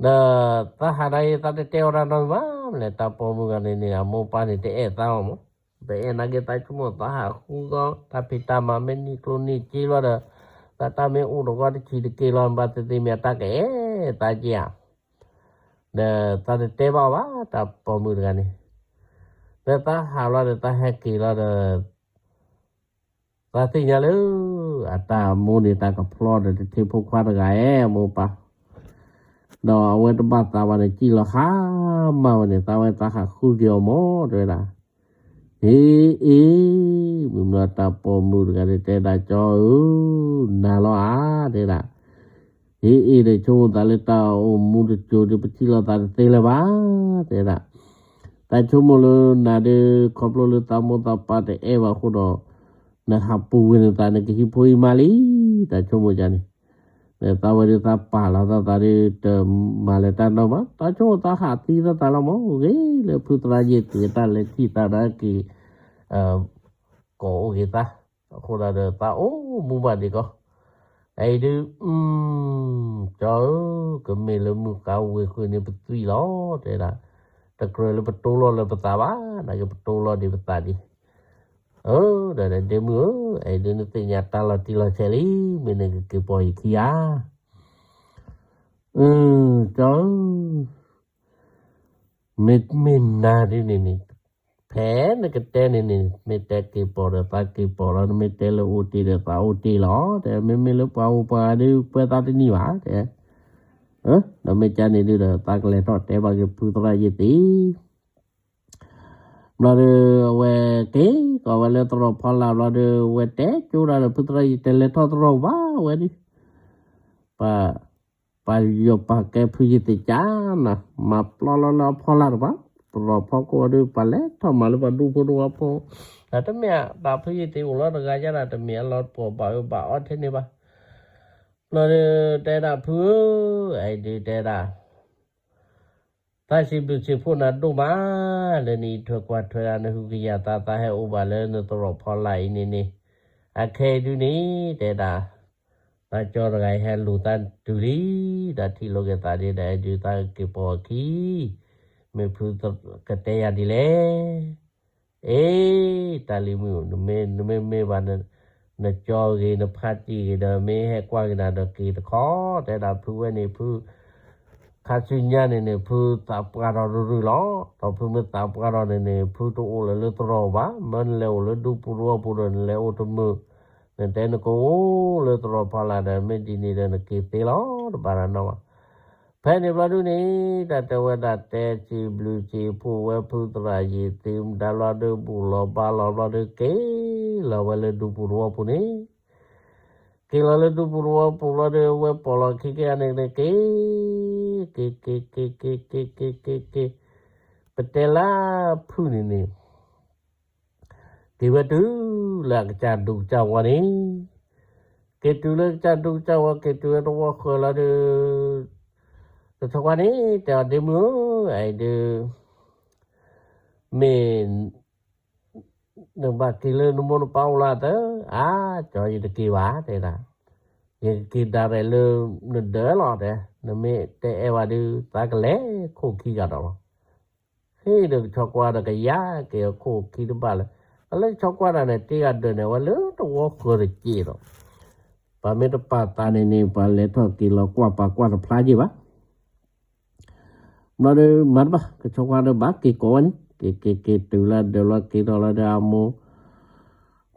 ဒီးသးဟးဒၣ်အံၤ သးတတဲအီၤတၢ်နီတမံၤဘၣ်လဲၣ်, တၢ်ပိာ်မုၣ်တဂၤန့ၣ်န့ၣ် အမိၢ်ပၢ်န့ၣ် တအဲၣ်သးအီၤမး, တအဲၣ်နာ်က့ သးဆိကမိၣ်သးဟးဃုသီ တၢ်ဖံးတၢ်မၤမ့ၢ်နံၣ်ကျိနံၣ်စ့လီၤဒီး သးတၢ်မ့ၢ်အိၣ်တဂီၢ်တဆံးတက့ၢ်လီၤ ဘၣ်သ့ၣ်သ့ၣ်မ့ၢ်အတၢ်ကအဲၣ်သးက့ၤဧါ. ဒီးသးတတဲဘၣ်အီၤဘၣ် တၢ်ပိာ်မုၣ်တဂၤန့ၣ်, ဒီးသးဟးလီၤဒီး သးဟဲက့ၤလီၤဒီး သးသ့ၣ်ညါလၢ အတၢ်အမိၢ်န့ၣ် တၢ်ကဖျီဒီးတထံဖိခွါတဂၤအဲၣ်အမိၢ်ပၢ်, ဒီးအဝဲတဘၣ်သးဘၣ်န့ၣ် စံၣ်လီၤဟါမၢ်ဝဲန့ၣ် သးဝဲသးဟးဃုက့ၤအီၤမး တဲဝဲဒၣ်. ဟ့ၣ်အ့ၣ်, မုၢ်မနုၤတၢ်ပိာ်မုၣ်တဂၤန့ၣ် တဲဒၣ်ကၠီဧၢ, နၤလီၤဧါ တဲဒၣ်. ဟ့ၣ်အ့ၣ်ဒီး ဆိကမိၣ်သးလၢတၢ်အိၣ်မူတစိၤဒီး ပထံၣ်လိာ်သးတသ့လၢၤဘၣ် တဲဒၣ်. တၢ်ဆိကမိၣ်လၢနၤဒီး ခီဖျိလၢသးမိၢ်သးပၢ်တအဲၣ်ဘၣ်အဃိဒီး နဟးပူၤဝဲန့ၣ်သး နကဟံးဖိဟံးမါလံ, တၢ်ဆိကမိၣ်ကန့ၣ်. ဒီးသးဝဲဒီးသးပာ်လီၤသးသးဒီး တမၤလၢၤတၢ်နီတမံၤ, တၢ်ဆိကမိၣ်သးဟးသံသးသးလီၤမး, ဂ့ၤလၢဖုသရၣ်ယ့ၢ်သ့ၣ်တၢ်လဲၤထံၣ်သးနာ်က့ၤ ကိးအိၣ်က့ၤသး, အဃိသတးဒီး သးအိၣ်မူဘၣ်ဒံးကီး, အအံၤဒုး ကၠီဧၢ, ကမ့ၢ်လၢမုၢ်ဃါဝ့ၤဃုာ်န့ၣ်ပသွံၣ်လီၤ တဲဒၣ်, တကြၢးလၢပတိလီၤလၢပသးဘၣ်, နာ်က့ပတိလီၤဒံးပသးဒံး. အၢ ဒီးဒ့မုၣ်ဧၢ, အအံၤဒုးနသ့ၣ်ညါတၢ်လီၤတံၢ်လီၤဆဲးလံ, မ့ၢ်နကက့ၤပိာ်ယခံဧါ. ကၠီဧၢ, မ့မ့ၢ်နၤဒ်န့ၣ်န့ၣ်, ဖဲနကတဲန့ၣ်န့ၣ် မ့ၢ်တဲက့ၤပိာ်ဒီးသးက့ၤပိာ်လီၤ, နမ့ၢ်တဲလၢအိၣ်တ့ၢ်ဒီးသးအိၣ်တ့ၢ်လီၤ, တဲမ့မ့ၢ်လၢပှၤအိၣ်ပှၤဂၤဒုး ပၢသးတနံၣ်ဘၣ်, တဲ, ဒီးမ့ၢ်ကန့ၣ်ဒုးဒီး သးကလဲၤထီၣ်တဲဘၣ်က့ၤဖုသရၣ်ယ့ၢ်သ့ၣ် ဘျီဒီး အဝဲက့ၤကီးဝဲလၢသရိာ်ဖီလာ်ဘျီဒီး အဝဲတဲကၠိဒၣ်ဒီးဖုသရၣ်ယ့ၢ်သ့ၣ် လဲၤထီၣ်သရိာ်ဘၣ်ဝဲဒုး, ပ ပာ်ယီၤပာ်ကဲဖုယ့ၢ်သ့ၣ်ကၠၢ်, မၤပျီလီၤလၢအဖီလာ်တပၤ, သရိာ်ဖီခိၣ်အီၤဒုး ပှၤလဲၤထီၣ်မၤလၢပှၤဒူဖိတဝီဖိ, တၢ်တမ့ၢ်ဘၣ် ဖုယ့ၢ်သ့ၣ်အိၣ်လီၤတဂၤယါဒၣ် တမ့ၢ်အလီၤပှီၢ်ဘၣ်အၢဘၣ်အီထဲန့ၣ်ဘၣ်. ဘျီဒီးတဲဒၣ်ဖုဧၢ, အအံၤဒုးတဲဒၣ် သးစံးဘျုးစံးဖှိၣ်နၤဒိၣ်မး, လၢနအံးထွဲကွၢ်ထွဲဒၣ် နဟုကယာ်သး သးဟဲအိၣ်ဘၣ်လၢနသရိာ်ဖီလာ်အံၤန့ၣ်န့ၣ်, အခဲအံၤဒုးန့ၣ် တဲဒၣ်, သးကၠီတဂၤအံၤဟဲလူၤသးတုၤလံ, တၢ်ထံၣ်လိာ်က့ၤသးဒ်ဒီး အဒုးသးက့ၤပိာ်အခံ, မ့ၢ်ဖုကတဲယၤဒ်လဲၣ်. အ့ တၢ်လံၤမုၣ်, နမ့မ့ၢ်ဘၣ် နကၠီဂ့ၤ နဖါတံၢ်ဂ့ၤဒီး မ့ၢ်ဟဲကွၢ်က့ၤနၤဒီးက့ၤတခီ, တဲဒၣ်ဖုဝဲန့ၣ် ဖု ခါဆူညါန့ၣ်န့ၣ် ဖုသးပှၢ်ထီၣ်ရုၢ်ရုၢ်လီၤ. ဒီးဖုမ့ၢ်သးပှၢ်ထီၣ်န့ၣ်န့ၣ် ဖုတအိၣ်လၢၤလၢသရိာ်ဘၣ်. မ့ၢ်နလဲၤအိၣ်လၢဒူပူၤသဝီပူၤဒီး နလဲၤအိၣ်တမုာ်, နတဲနကအိၣ်လၢသရိာ်ဖီလာ်ဒီး မ့ၢ်ဒ်န့ၣ်ဒီးနက့ၤသ့လီၤ တဘၣ်တၢ်နီတမံၤဘၣ်. ဖဲန့ၣ်ဘျီဒုန့ၣ် တၢ်တဲဝဲဒၣ်တဲစံးဘျုးစံးဖှိၣ်ဝဲ ဖုသရၣ်ယံာ်သံမတၤဘျီဒု ဘူၣ်လီၤဘါလီၤဘျီဒု က့ၤလီၤဝဲလၢဒူပူၤသဝီပူၤန့ၣ် က့ၤလီၤလၢဒူပူၤသဝီပူၤဘျီဒု ဝဲပိာ်လီၤခံက့ၤအန့ၣ်န့ၣ် က့ၤ က့ၤ က့ၤ က့ၤ က့ၤ က့ၤ က့ၤ က့ၤ က့ၤ ပတဲလၢဖုန့ၣ်န့ၣ် က့ၤဝဲတုၤလၢအကစၢ်ဒူကစၢ်ဝီၤန့ၣ်, က့ၤတုၤလၢကစၢ်ဒူကစၢ်ဝီၤ က့ၤတုၤလၢသဝီဃၢၤလီၤဒု ကဆီကွၢ်န့ၣ် တဲအီၤဒ့မုၣ်ဧၢ, အအံၤဒု မ့ၢ် နဘၣ်က့ၤလၢနမိၢ်နပၢ်အိၣ်လၢအသၢ, အါ ကၠီ ယတက့ၤဘၣ် တဲဒၣ်, ယကက့ၤဒၣ်ရဲၣ်လၢနဒၢးလီၤ တဲ, နမ့ၢ်တအဲၣ်ဘၣ်ဒု သးကလဲၤခိၣ်ခံဂၤဒီးလီၤ. ဟ့ၣ်ဒီးကဆီကွၢ်ဒီးကယၤက့ၤအခိၣ်ခံတဘၣ်လၢၤ, အလၢကဆီကွၢ်တၢ်န့ၣ် တ့ၢ်ဂၤဒၢးန့ၣ် အဝဲလၢတဝီဃၢၤတစဲးဒီး, ပှၤမ့ၢ်တပာ်သးန့ၣ်န့ၣ် ပှၤလဲၤထီၣ်က့ၤလီၤကွၢ်ပာ်ကွၢ်တဖျါက့ၤဘၣ် ဘျီဒီးမၤတဘၣ် ကဆီကွၢ်ဒီးဘၣ်က့ၤကိးဝဲန့ၣ် က့ၤက့ၤက့ၤတုၤလၢဒၢးလီၤက့ၤထီၣ်လီၤဒီးအမိၢ်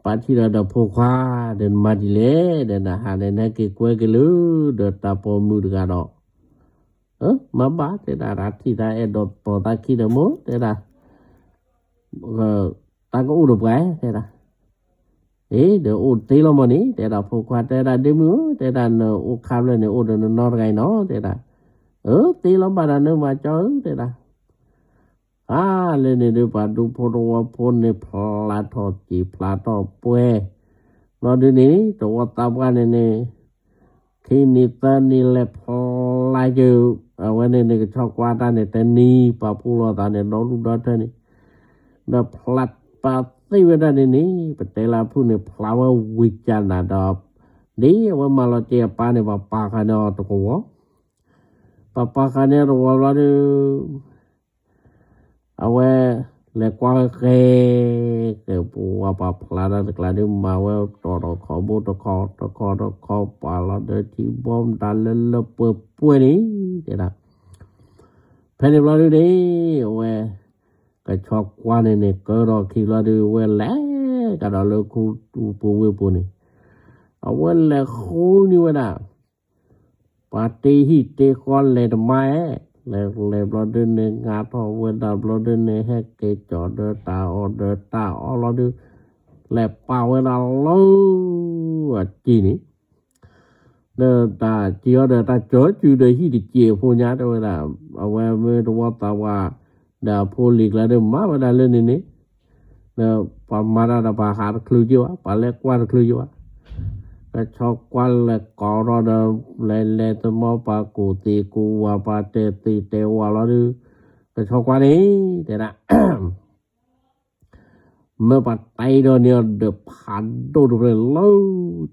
ပာ်ထံၣ်ဒီးဒီးဖိခွါ ဒီးနမၤဒ်လဲၣ် ဒီးနဟးန့ၣ် နဟဲက့ၤကွဲက့ၤလၢ ဒီးတၢ်ပိာ်မုၣ်တဂၤဒီး, မၤဘၣ် တဲဒၣ် တၢ်ထံၣ်တၢ်အဲၣ်ဒိးပိာ်သးခံဒီးမိၢ် တဲဒၣ် တၢ်ကအိၣ်ဒီးပှၤ တဲဒၣ် အ့ ဒီးအိၣ်သ့လီၤမၢ်န့ၣ် တဲဒၣ် ဖိခွါ တဲဒၣ် ဒ့မုၣ်ဧၢ တဲဒၣ် နအိၣ်ခါဖျၢၣ်န့ၣ် အိၣ်ဒီးနနီတဂၤအံၤနီၤ တဲဒၣ်, အၢ သ့လီၤဘၣ်ဒီးနမၤကၠီဧၢ တဲဒၣ်, အါ လၢန့ၣ်ဒုး ပှၤဒူဖိတဝီဖိန့ၣ် ဖျါထီၣ်စံာ်ဖျါထီၣ်ပှဲၤ, ဘျီဒုးန့ၣ် တဝီသးပှၢ်န့ၣ်န့ၣ် ခံနံၤသၢနံၤလဲၤဖျါက့ၤ, အဝဲန့ၣ်န့ၣ် ကဆီကွၢ်တၢ်န့ၣ် တနံၤပာ်ဖှိၣ်လိာ်သးန့ၣ် ဒီဒူၣ်ဒီထၢန့ၣ်, ဒီးဖျါပာ်သ့ဝဲဒၣ်န့ၣ်န့ၣ် ပတဲလၢအဖုၣ်န့ၣ် ဖျါဝဲဝံၤကၢ်နၤဒီး, ဒ်အဝဲမၤလီၤက့ၤအပၢ်န့ၣ် ပှၤပာ်ဃာ်န့ၢ်အီၤတကဝီၤ, ပှၤပာ်ဃာ်န့ၢ်အီၤတကဝီၤဘျီဒုး အဝဲလဲၤကွၢ်ဃဲ ဃဲပဝါပှၤဖျါတၢ်တကျါဒုး မၤဝဲတီၢ်ထီၣ်ခီဘိတခီတခီတခီ ပာ်လီၤဒီးထံဘီမတၤလၢလၢပှဲၤပှဲၤန့ၣ် တဲဒၣ်, ဖဲန့ၣ်ဘျီဒုးန့ၣ် အဝဲ ကဆီကွၢ်န့ၣ်န့ၣ် ကၢထီၣ်ခံဘျီဒုး အဝဲလဲၤကဒီးလၢခူပူၤဝ့ၢ်ပူၤန့ၣ်, အဝဲလဲၤဃုန့ၢ်ဝဲဒၣ် ပှၤတ့ဟံၣ်တ့ဃီလဲၤတမါအဲ, လဲၤလဲၤဘျီဒုးန့ၣ် ငါထီၣ်ဝဲဒၣ်ဘျီဒုးန့ၣ် ဟဲက့ၤကၠီၤဒီးတၢ်အီၣ်ဒီးတၢ်အီလီၤဒုး, လဲၤပာ်ဝဲဒၣ်လၢအစ့န့ၣ်, ဒီးတၢ်စ့အီၤဒီး တၢ်ကၠီၤစုၤဒီးဟံၣ်တစ့အဖိညါ တဲဝဲဒၣ်, အဝဲမ့ၢ်တဝီသးပှၢ် ဒီးအဖိလံၤကျါဒုး မၤဝဲဒၣ်လၢန့ၣ်န့ၣ် ဒီးပှၤမၤတၢ်ဒီး ပှၤဟးတချုးက့ၤဘၣ်, ပှၤလဲၤကွၢ်တချုးက့ၤဘၣ်, ကဆီကွၢ်လဲၤကိးထီၣ်ဒီး လဲၤလဲၤသမီပှၤကူၣ်သ့ကူၣ်ဝါ ပှၤတဲသ့တဲဝါလီၤဒုး, ကဆီကွၢ်န့ၣ် တဲဒၣ် မ့ၢ်ပှၤတဲဒီးန့ၣ်ဒီး ဖးဒိၣ်တဖျၢၣ်လၢ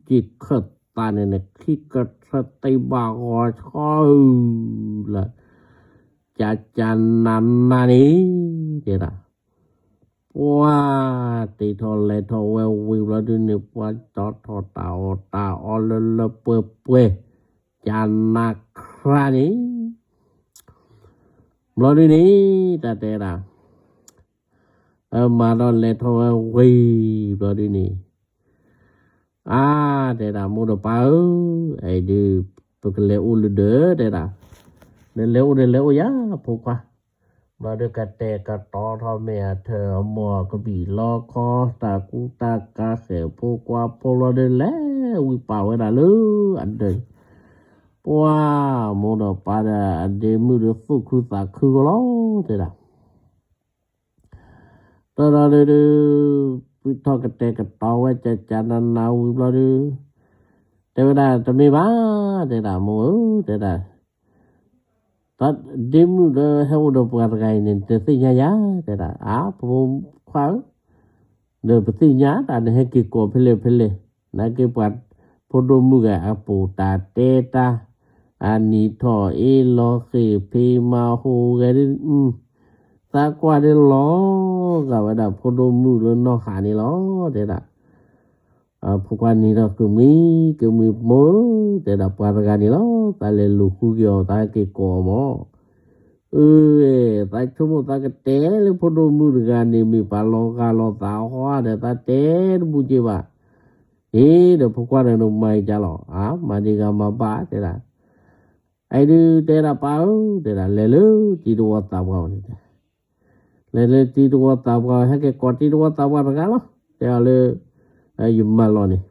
စ့ခၢၣ်သးန့ၣ်န့ၣ် ခံကထၢသ့ဘၣ်ဂီၤဆှီလၢ ကကနနန့ၣ် တဲဒၣ်, ပှၤတ့ထီၣ်လဲၤထီၣ်ဝဲဝံၤဘျီဒုးန့ၣ် ပှၤကၠီၤထီၣ်တၢ်အီၣ်တၢ်အီလၢလၢပှဲၤပှဲၤ ကနခါန့ၣ် ဘျီဒုးန့ၣ် တၢ်တဲဒၣ် မၤဒီးလဲၤထီၣ်ဝဲဝံၤဘျီဒုးန့ၣ် အါ တဲဒၣ် မိၢ်ဒီးပၢ်ဧၢ, အံၤဒုး ပကလဲၤအိၣ်လၢဒၢး တဲဒၣ်, နလဲၤအိၣ်ဒီးလဲၤအိၣ်ယၤ ဖိခွါ, ဘျီဒုးကတဲာ်ကတီၤထီၣ်မ့ၢ်အထၢၣ်အမိၢ်ကဘံၣ်လီခီ တၢ်ကူတၢ်ကၤဃဲၤဖိခွါဖိလီၤဒုး လဲၤဝံၤပာ်ဝဲဒၣ်လၢအဒၢးန့ၣ်, ပှၤမိၢ်ဒီးပၢ်ဒီးအဒ့မုၣ်ဒီးသူၣ်ခုသးခုကလီၤ တဲဒၣ် တၢ်ဒီးဒုးဒုး ပုၢ်ထီၣ်ကတဲာ်ကတီၤဝဲကကနနဝံၤဘျီဒုး တဲဝဲဒၣ် တမ့ၢ်ဘၣ် တဲဒၣ် မိၢ်ဧၢ တဲဒၣ်, တၢ်ဒ့မုၣ်ဒီးဟဲအိၣ်ဒီးပှၤတဂၤအံၤန့ၣ် တသ့ၣ်ညါယၤ တဲဒၣ်, အါ ဖိခွါဧၢ, ဒီးပသ့ၣ်ညါတၢ်နဟဲက့ၤကိးဖဲလဲၣ်ဖဲလဲၣ်, နာ်က့ပှၤဖိဒိၣ်မုၣ်ဂၤအပူၤတၢ်တဲတၢ် အနံၤထီၣ်အ့လီၤဃ့ၢ်ဖံးမၤဟူးဂဲၤဒုး သးကွၢ်ဒုးလီၤဂာ်ဝဲဒၣ်ဖိဒိၣ်မုၣ်လၢနီၢ်ဟးန့ၣ်လီၤ တဲဒၣ်. ဖိခွါန့ၣ်ဒီး ကမံၤကမံၤမိၢ်, တဲဒၣ်ပှၤတဂၤန့ၣ်လီၤ, သးလဲၤလူၤဃုက့ၤအီၤ သးဟဲက့ၤကိးအီၤမၢ်. အၢ သးဆိကမိၣ်သးကတဲလၢဖိဒိၣ်မုၣ်တဂၤန့ၣ် မ့ၢ်ပှၤလီၤဂာ်လီၤသးဟီဒီး သးတဲတဘူးက့ၤဘၣ်. အ့ ဒီးဖိခွါဒီးနမၤအံၤကၢ်လီၤ, အါ မၤဒံးဂၤမၤဘၣ် တဲဒၣ်. အံၤဒုးတဲဒၣ်ပၢ်ဧၢ, တဲဒၣ် လဲၤလၢတံၤသဝီသးပှၢ်အအိၣ်န့ၣ်တဲ လဲၤလၢတံၤသဝီသးပှၢ် ဟဲက့ၤကိးတံၤသဝီသးပှၢ်တဂၤလီၤ, တဲအီၤလၢ ယမၢလီၤန့ၣ်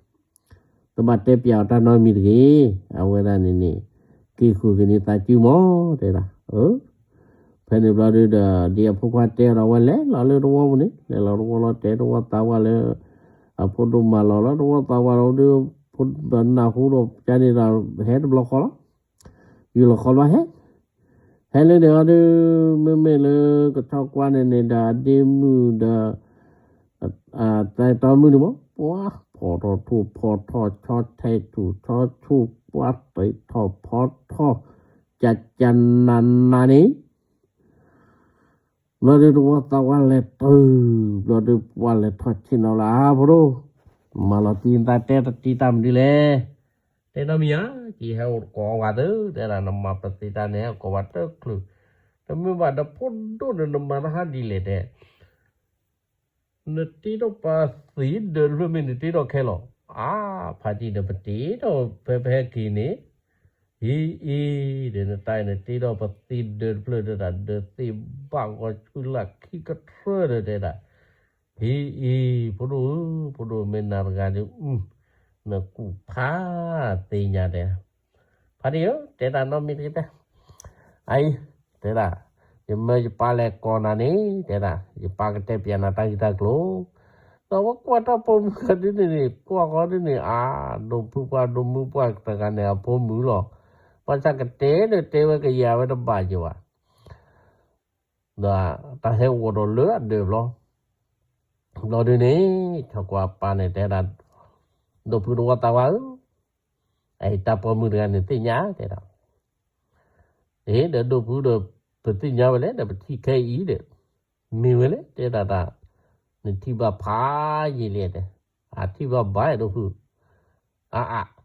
တဘၣ်တဲပျးအီၤတၢ်နီတမံၤတဂ့ၤ, အဝဲဒၣ်န့ၣ်န့ၣ် က့ၤဃုာ်က့ၤန့ၣ်သးစုမၢ် တဲဒၣ်. ဖဲန့ၣ်ဘျီဒုးဒီး ဒ်အဖိခွါတဲအီၤဒီး အဝဲလဲၤလီၤလၢသဝီပူၤန့ၣ် လဲၤလီၤသဝီလီၤ တဲသဝီသးပှၢ်လၢ အဖိဒိၣ်မၢလီၤလီၤ သဝီသးပှၢ်လီၤဒုး ဖိနၢ်ဟူဒီးကန့ၣ်ဒီး ဟဲတဘျီဃီလီၤ. ယူၢ်လီၤဃီဘျီဟဲ ဟဲလၢန့ၣ်အီၤဒုး မ့မ့ၢ်လၢကဆီကွၢ်န့ၣ်န့ၣ်ဒီး အဒ့မုၣ်ဒီး သဲတီမုၣ်န့ၣ်မၢ် ပှၤဖီၣ်ထီၣ်ထူၣ်ဖီၣ်ထီၣ် ဆီထဲထူၣ်ဆီဆူၣ် ပှၤသဲထီၣ်ဖီထီၣ် ကၢ်ကၢ်နးနးန့ၣ် ဘျီဒုးသဝီသးပှၢ်လဲၤတုၤ ဘျီဒုးပှၤလဲၤထီၣ်ဆ့ၣ်နီၤလၢ အါ ဖိဒိၣ် မၤလီၤတံၢ်သးတဲတၢ်တံၢ်တၢ်မနုၤလဲၣ်, တဲနီတမံၤဧါ, ကဟဲအိၣ်တကိးဝဲသၢ တဲဒၣ် နမၤပသံးတၢ်န့ၣ် ဟဲကိးဝဲတချုး, တမ့ၢ်ဘၣ်ဒီးဖိဒိၣ်ဒီး နမၤတၢ်ဟးဒ်လဲၣ်တဲ နတ့ထီၣ်ပသံးဒၢးတဖျၢၣ်မ့ၢ်နတ့ထီၣ်ခဲလီၤ, အါ ဖါတံၢ်ဒီးပတ့ထီၣ်ဖဲပဟဲက့ၤန့ၣ်, ဟံအံၤ ဒီးနတၢ်အံၤနတ့ထီၣ်ပသံးဒၢးတဖျၢၣ်ဒီး ဒၢးသ့ၣ်ဘၣ်ဂီၤဆူလၢခံကထြၢဒီးတဲဒၣ်, ဟံအံၤ ဖိဒိၣ်ဧၢ ဖိဒိၣ်မ့ၢ်နၤတဂၤဒီး နကူၣ်ဖးသ့ၣ်ညါတဲ ဖါတံၢ်ဧၢ တဲတၢ်နီတမံၤတဂ့ၤတဲ, အအံၤ တဲဒၣ်, ယမၢယပၢ်လဲၤကိးနၤန့ၣ် တဲဒၣ် ယပၢ်ကတဲပျးနၤတၢ်ဂ့ၢ်တၢ်ကျိၤ, ဒီးဝဲကွၢ်တၢ်ပိာ်မုၣ်တဂၤဒ်န့ၣ်န့ၣ် ကွၢ်ဃီဒ်န့ၣ် အါ ဒိၣ်ဖုပှၢ်ဒိၣ်မုၣ်ပှၢ်တဂၤန့ၣ် အဖိမုၣ်လီၤ, ဘၣ်ဆၣ်ကတဲဒီးတဲဝဲကယၤဝဲတဘၣ်က့ၤဘၣ် ဒီးတၢ်ဟဲအိၣ်ဒီးလၢအဒၢးဘျီ, ဘျီဒုန့ၣ် ဆီကွၢ်ပၢ်န့ၣ်တဲဒၣ်, ဒိၣ်ဖုသဝီသးပှၢ်ဧၢ, အအံၤတၢ်ပိာ်မုၣ်တဂၤန့ၣ်သ့ၣ်ညါတဲဒၣ်, အ့ ဒီးဒိၣ်ဖုဒီး ပသ့ၣ်ညါဝဲလဲၣ်ဒီး ပထံၣ်ခဲအံၤဒီး မ့ၢ်ဝဲလဲၣ်တဲဒၣ်တၢ်, နထံၣ်ဘၣ်ဖးယံာ်လံတဲ, အထံၣ်ဘၣ်ဘၣ်ဒိၣ်ဖု, အါအါ ဒီး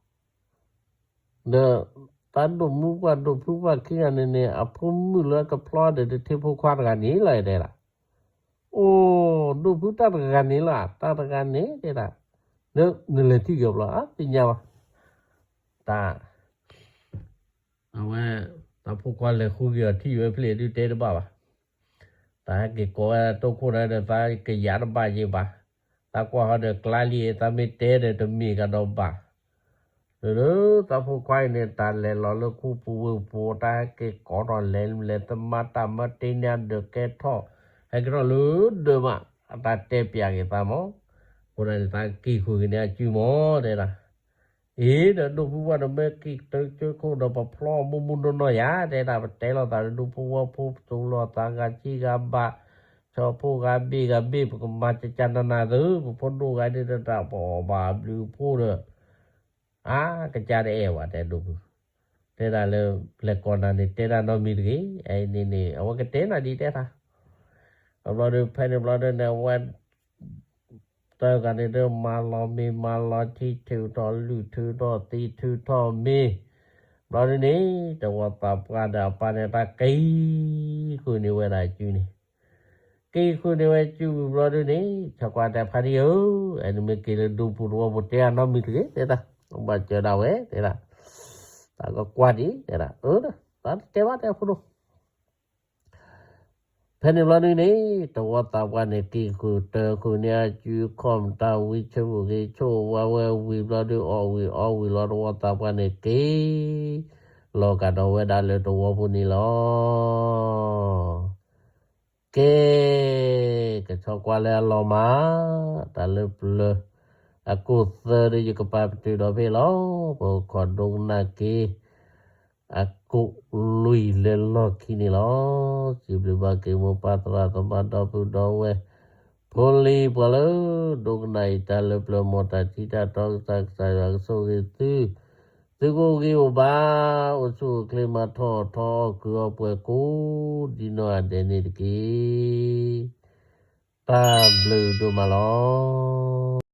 တၢ်ဒိၣ်မုၣ်ပှၢ်ဒိၣ်ဖုပှၢ်ခံဂၤန့ၣ်န့ၣ် အဖိမုၣ်လၢကဖျီဒီးတထံၣ်ဖိခွါတဂၤန့ၣ်လီၤတဲဒၣ်, အိၣ် ဒိၣ်ဖုတၢ်တဂၤန့ၣ်လီၤ တၢ်တဂၤန့ၣ်တဲဒၣ်, ဒီးနလဲၤထံၣ်က့ၤဘျီ အသ့ၣ်ညါဘၣ်, တၢ် အဝဲ တၢ်ဖိခွါလဲၤဃုက့ၤအီၤထံၣ်ဝဲဖျ့ဒုးတဲတဘၣ်ဘၣ်, တၢ်ဟဲက့ၤကိးဝဲတိခိၣ်ဒီး သးကယၤတဘၣ်ယံၤဘၣ်, သးကွၢ်ဟီဒီးကျါလံ သးမ့ၢ်တဲဒီးတမ့ၢ်ကဒီးဘၣ်, ဒီး သးဖိခွါအံၤန့ၣ် တၢ်လဲၤလီၤလၢခူပူၤဝ့ၢ်ပူၤ တၢ်ဟဲက့ၤကိးထီၣ်လဲၤလဲၤသမါတၢ်မၢတ့ၢ်န့ၢ်အဒၢးကဲထီၣ်, ဟဲက့ၤထီၣ်လၢဒၢးမး, အတၢ်တဲပျးက့ၤသးမၢ်, အဃိဒၣ်န့ၣ် သးက့ၤဃုာ်က့ၤန့ၢ်အစုမၢ်တဲဒၣ် အ့ ဒီးဒိၣ်ဖုဝဲဒီးမ့ၢ်က့ၤတၢ်ကၢခိၣ်ဒီး ပဖျီအမိၢ်မိၢ်နီၢ်နီၢ်ယၤ တဲဒၣ် ပတဲလိာ်သးဒီးဒူဖိဝဲဖိ ပသူၣ်လီၤသးဂၤဆံဂၤဘၣ်, ဆီဖိဂၤဘ့ၣ်ဂၤဘ့ၣ် ပကမၤကကနနၤသု ပဖိဒိၣ်ဂၤဒ်တၢ် ပအီၣ်ဘၣ်အဘျုးအဖှိၣ်ဒီး အါ ကစၢ်တအဲၣ်ဝဲတဲဒိၣ်ဖု, တဲဒၣ်လၢ လဲၤကိးနၤန့ၣ် တဲဒၣ်နီတမံၤတဂ့ၤ, အအံၤန့ၣ်န့ၣ် အဝဲကတဲနၤဒ်တဲတၢ်, အဘျီဒီး ဖဲန့ၣ်ဘျီဒီးန့ၣ် အဝဲ တဂၤန့ၣ်ဒီး မၤလီၤမ့ၤမၤလီၤထံ ထုးထီၣ်လုၢ်ထုးထီၣ်သံထုးထီၣ်မ့ၤ, ဘျီဒုန့ၣ် သဝီသးပှၢ်ဒီးအပၢ်န့ၣ် တၢ်က့ၤဃုာ်န့ၢ်ဝဲဒၣ်စုန့ၣ်, က့ၤဃုာ်န့ၢ်ဝဲစုဝံၤဘျီဒုန့ၣ် ဆီကွၢ်တဲဖါတံၢ်ဧၢ, အဲၣ်နမ့ၢ်က့ၤလၢဒူပူၤတဝီပူၤတဲအနီတမံၤတဂ့ၤ တဲဒၣ်, ဘၣ်စၢၤဒၣ်ဝဲ တဲဒၣ်, တၢ်ကကွၢ်ဒံး တဲဒၣ်, အၢ တၢ်တတဲဘၣ်တဲဖိဒိၣ် ဖဲန့ၣ်ဘျီဒုန့ၣ် သဝီသးပှၢ်န့ၣ် က့ၤဃုာ်တၢ်ဃုာ်န့ၢ်အစုခီၣ်မတၤဝံၤ ဆၢဂ့ၤဆိၣ်ဝါဝဲဝံၤဘျီဒု အီၣ်ဝံၤအီဝံၤလီၤ သဝီသးပှၢ်န့ၣ် က့ၤ လီၤကဒီးဝဲဒၣ်လၢသဝီဖိန့ၣ်လီၤ. ကဲ ကဆီကွၢ်လၢအလီၤမၢ် တၢ်လၢပျၢၤ အကိၣ်သၢဒု ယကပာ်ပတုာ်ဒီးဖဲလီၤ. ပကခိးဒိကနၣ်က့ၤ အကိၣ်လွံၢ်လၢလီၢ်ခံန့ၣ်လီၤ. စံးဘျုးဘၣ်က့ၤမိၢ်ပၢ်သရၣ်သမါဒီပုၢ်ဒီဝဲၢ် ဖိလံၤပှၤလၢ ဒိကနၣ်အံၤတၢ်လၢပျၢၤ မ်တၢ်ထံတၢ်တီကစၢ် ကစၢ်ယွၤကဆိၣ်ဂ့ၤသု သုကအိၣ်ဂံၢ်အိၣ်ဘါ အိၣ်ဆူၣ်အိၣ်ချ့ မၤထီၣ်ထီအီၣ်ကုၢ်အီၣ်ပှဲၤကိးဒ်နီၢ်ဂၤဒဲးန့ၣ်တက့ၢ်. တၢ်ဘျုးဒိၣ်မးလီၤ.